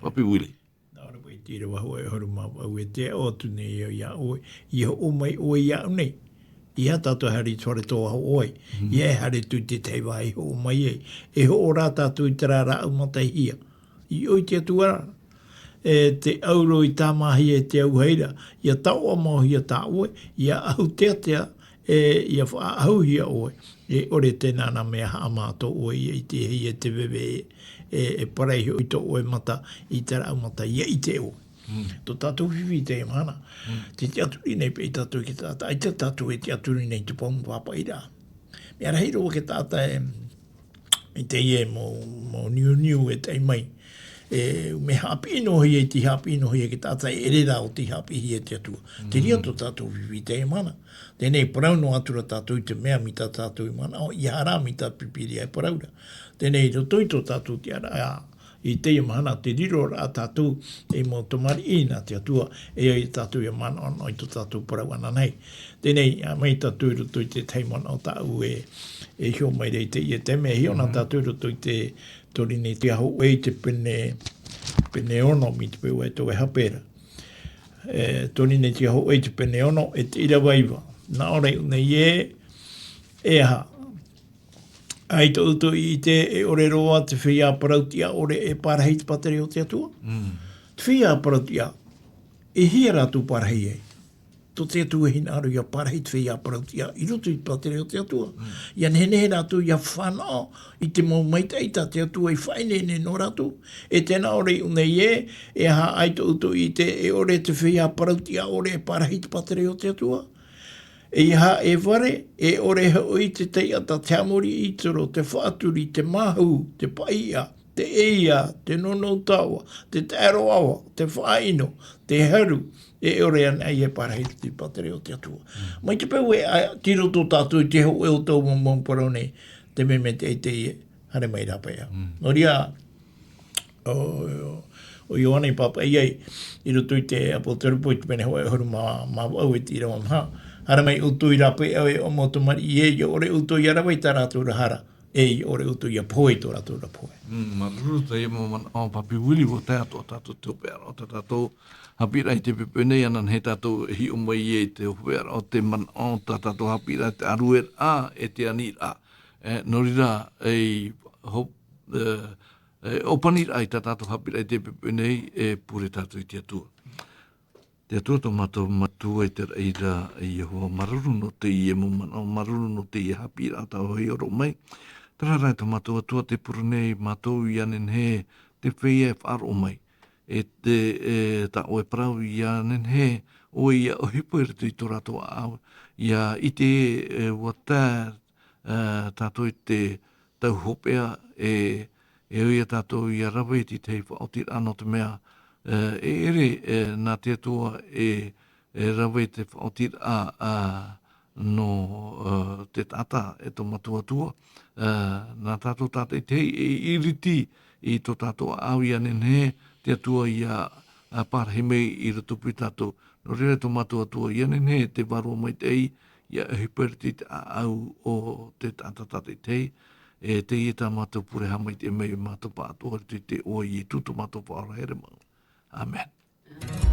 Papi Willie. Nā ʻō ra paʻi te ʻīrava hōʻē ʻahuru mā vaʻu e, tē aʻo atu nei au ia ʻoe, ʻia hoʻo mai ʻoe iāʻu nei. ʻEiaha tātou e haere i te fare tō ʻoe. Mm. ʻEiaha e haere atu i te tahi vāhi e hoʻo mai ai. E hoʻo rā tātou i terā rāʻau matahia. I ʻō i te Atua ra. E te auro i tāmāhia e te auahi ra. ʻIa taoʻa mauhia tā ʻoe. ʻIa ahu teatea, e, ʻia faʻaahuhia ʻoe, e ʻore te nānā mea haʻamā tō ʻoe ʻia ʻitehia e te veve, e, e parai hoʻi tō ʻoe mata i te rāʻau mata ʻia ʻite ʻoe. Mm. Tō tātou fifi i teie mahana. Mm. Tē tiʻaturi nei paʻi tātou i te taʻata, ʻaita tātou e tiʻaturi nei i te pāmu pāpaʻiraʻa. Mea rahi roa te taʻata e, i teie mau, mau niuniu e tae mai. E, mea haʻapiʻi noa hia, i te haʻapiʻi noa hia te taʻata e ʻere rā ʻo tei haʻapiʻihia e te Atua. Te reira tō tātou fifi i teie mahana. Teie nei, parau noa atu ra tātou i te mea mai tā tātou i manaʻo, ʻeiaha rā mai tā Pīpīria e parau ra. Teie nei, i roto i tō tātou tiʻaraʻa, i teie mahana, tē riro ra tātou ei mau tamariʻi nā te Atua, e ai tātou ʻia manaʻonaʻo i tō tātou parau ananahi. Teie nei, ʻia mai tātou i roto i te tahi manaʻo tāʻu e, e iho mai ra i teie taime, e hiʻo na tātou i roto i te Tori nei te aho ʻoe i te pene, pene ono, mai te peu e tau e hape ra. E, tori nei te aho ʻoe i te pene ono, e te ʻīrava iva. Nā ʻō ra i ʻō nei ē, e aha. ʻAita ʻoutou i ʻite, e ʻore roa te feiā parautiʻa ʻore e parahi i te pātireia o te Atua. Mm. Te feiā parautiʻa, e hia rātou parahi ai. Tō te Atua e hinaʻaro ʻia parahi te feiā parautiʻa i roto i te pātireia o te Atua. Mm. ʻIa nehenehe rātou ʻia fānaʻo i te mau maitaʻi tā te Atua i faʻaineine nō rātou. E tē nā ʻō ra i ʻō nei ē, e aha ʻaita ʻoutou i ʻite, e ʻore te feiā parautiʻa ʻore e parahi i te pātireia o te Atua. E aha e vare, e ʻore hoʻi te taiʻata, te haʻamori ʻītoro, te faʻaturi, te māhū, te paʻiʻa, te ʻēia, te nonouta ʻava, te taʻero ʻava, te faʻaʻino, te haru, e ʻore anaʻe ʻia parahi i te pātireia o te Atua. Mm. Mai te peu ē, ʻa, tei roto tātou i te hōʻē o tau mau, mau parau nei, te mea mai te, te, haere mai rāpae au. Mm. Nō reira, ʻo, ʻo Ioane i pāpaʻi ai, i roto i te Apotarupo i te pene hōʻē ʻahuru mā, mā vaʻu e te ʻīrava maha. Haere mai ʻoutou i rāpae au e ʻō mau tamariʻi ē, ʻia ʻore ʻoutou ʻia rave i tā rātou ra hara. E ʻia ʻore ʻoutou ʻia pohe i tō rātou ra pohe. Mm, māuruuru teie mau manaʻo, Papi Willie, ʻua tae atoʻa tātou te hopeʻa o tā tātou haʻapiʻiraʻa i te poʻipoʻi nei, ʻia nehenehe tātou e hiʻo mai i te hopeʻa o te manaʻo, tā tātou haʻapiʻiraʻa, te ʻārueraʻa, e te aniraʻa. E, nō reira, e, ho-, e, e, ʻōpaniraʻa i tā tātou haʻapiʻiraʻa i te poʻipoʻi nei, e pure tātou i te Atua. Te Atua tō mātou Matua i te raʻi ra, e Iehova, māuruuru nō teie mau manaʻo, māuruuru nō teie haʻapiʻiraʻa tā ʻoe i hōroʻa mai. Terā rā, e tō mātou Atua, tē pure nei mātou ʻia nehenehe te feiā e faʻaroʻo mai. E te, e tā ʻoe parau ʻia nehenehe ʻoe ʻia ʻohipa i roto i tō rātou ʻāʻau, ʻia ʻite, e, ʻua tae, e, tātou i te tau hopeʻa, e, e ʻoia tātou ʻia rave i te tahi faʻaotiraʻa, nō te mea, e, e ʻere, e, nā te Atua e, e rave i te faʻaotiraʻa, a, nō, e, te taʻata, e tō mātou Atua, e, nā tātou tātaʻitahi e iriti i tō tātou ʻāʻau, ʻia nehenehe te Atua ʻia, a, parahi mai i roto pū ia tātou. Nō reira, tō mātou Atua, ʻia nehenehe te Vārua Maitaʻi ʻia ʻohipa i roto i te ʻāʻau o te taʻata tātaʻitahi, e teie tā mātou pure, haʻamaitaʻi mai mātou pāʻatoʻa i roto i te iʻoa o Ietu tō mātou Faʻaora here mau. ʻĀmene.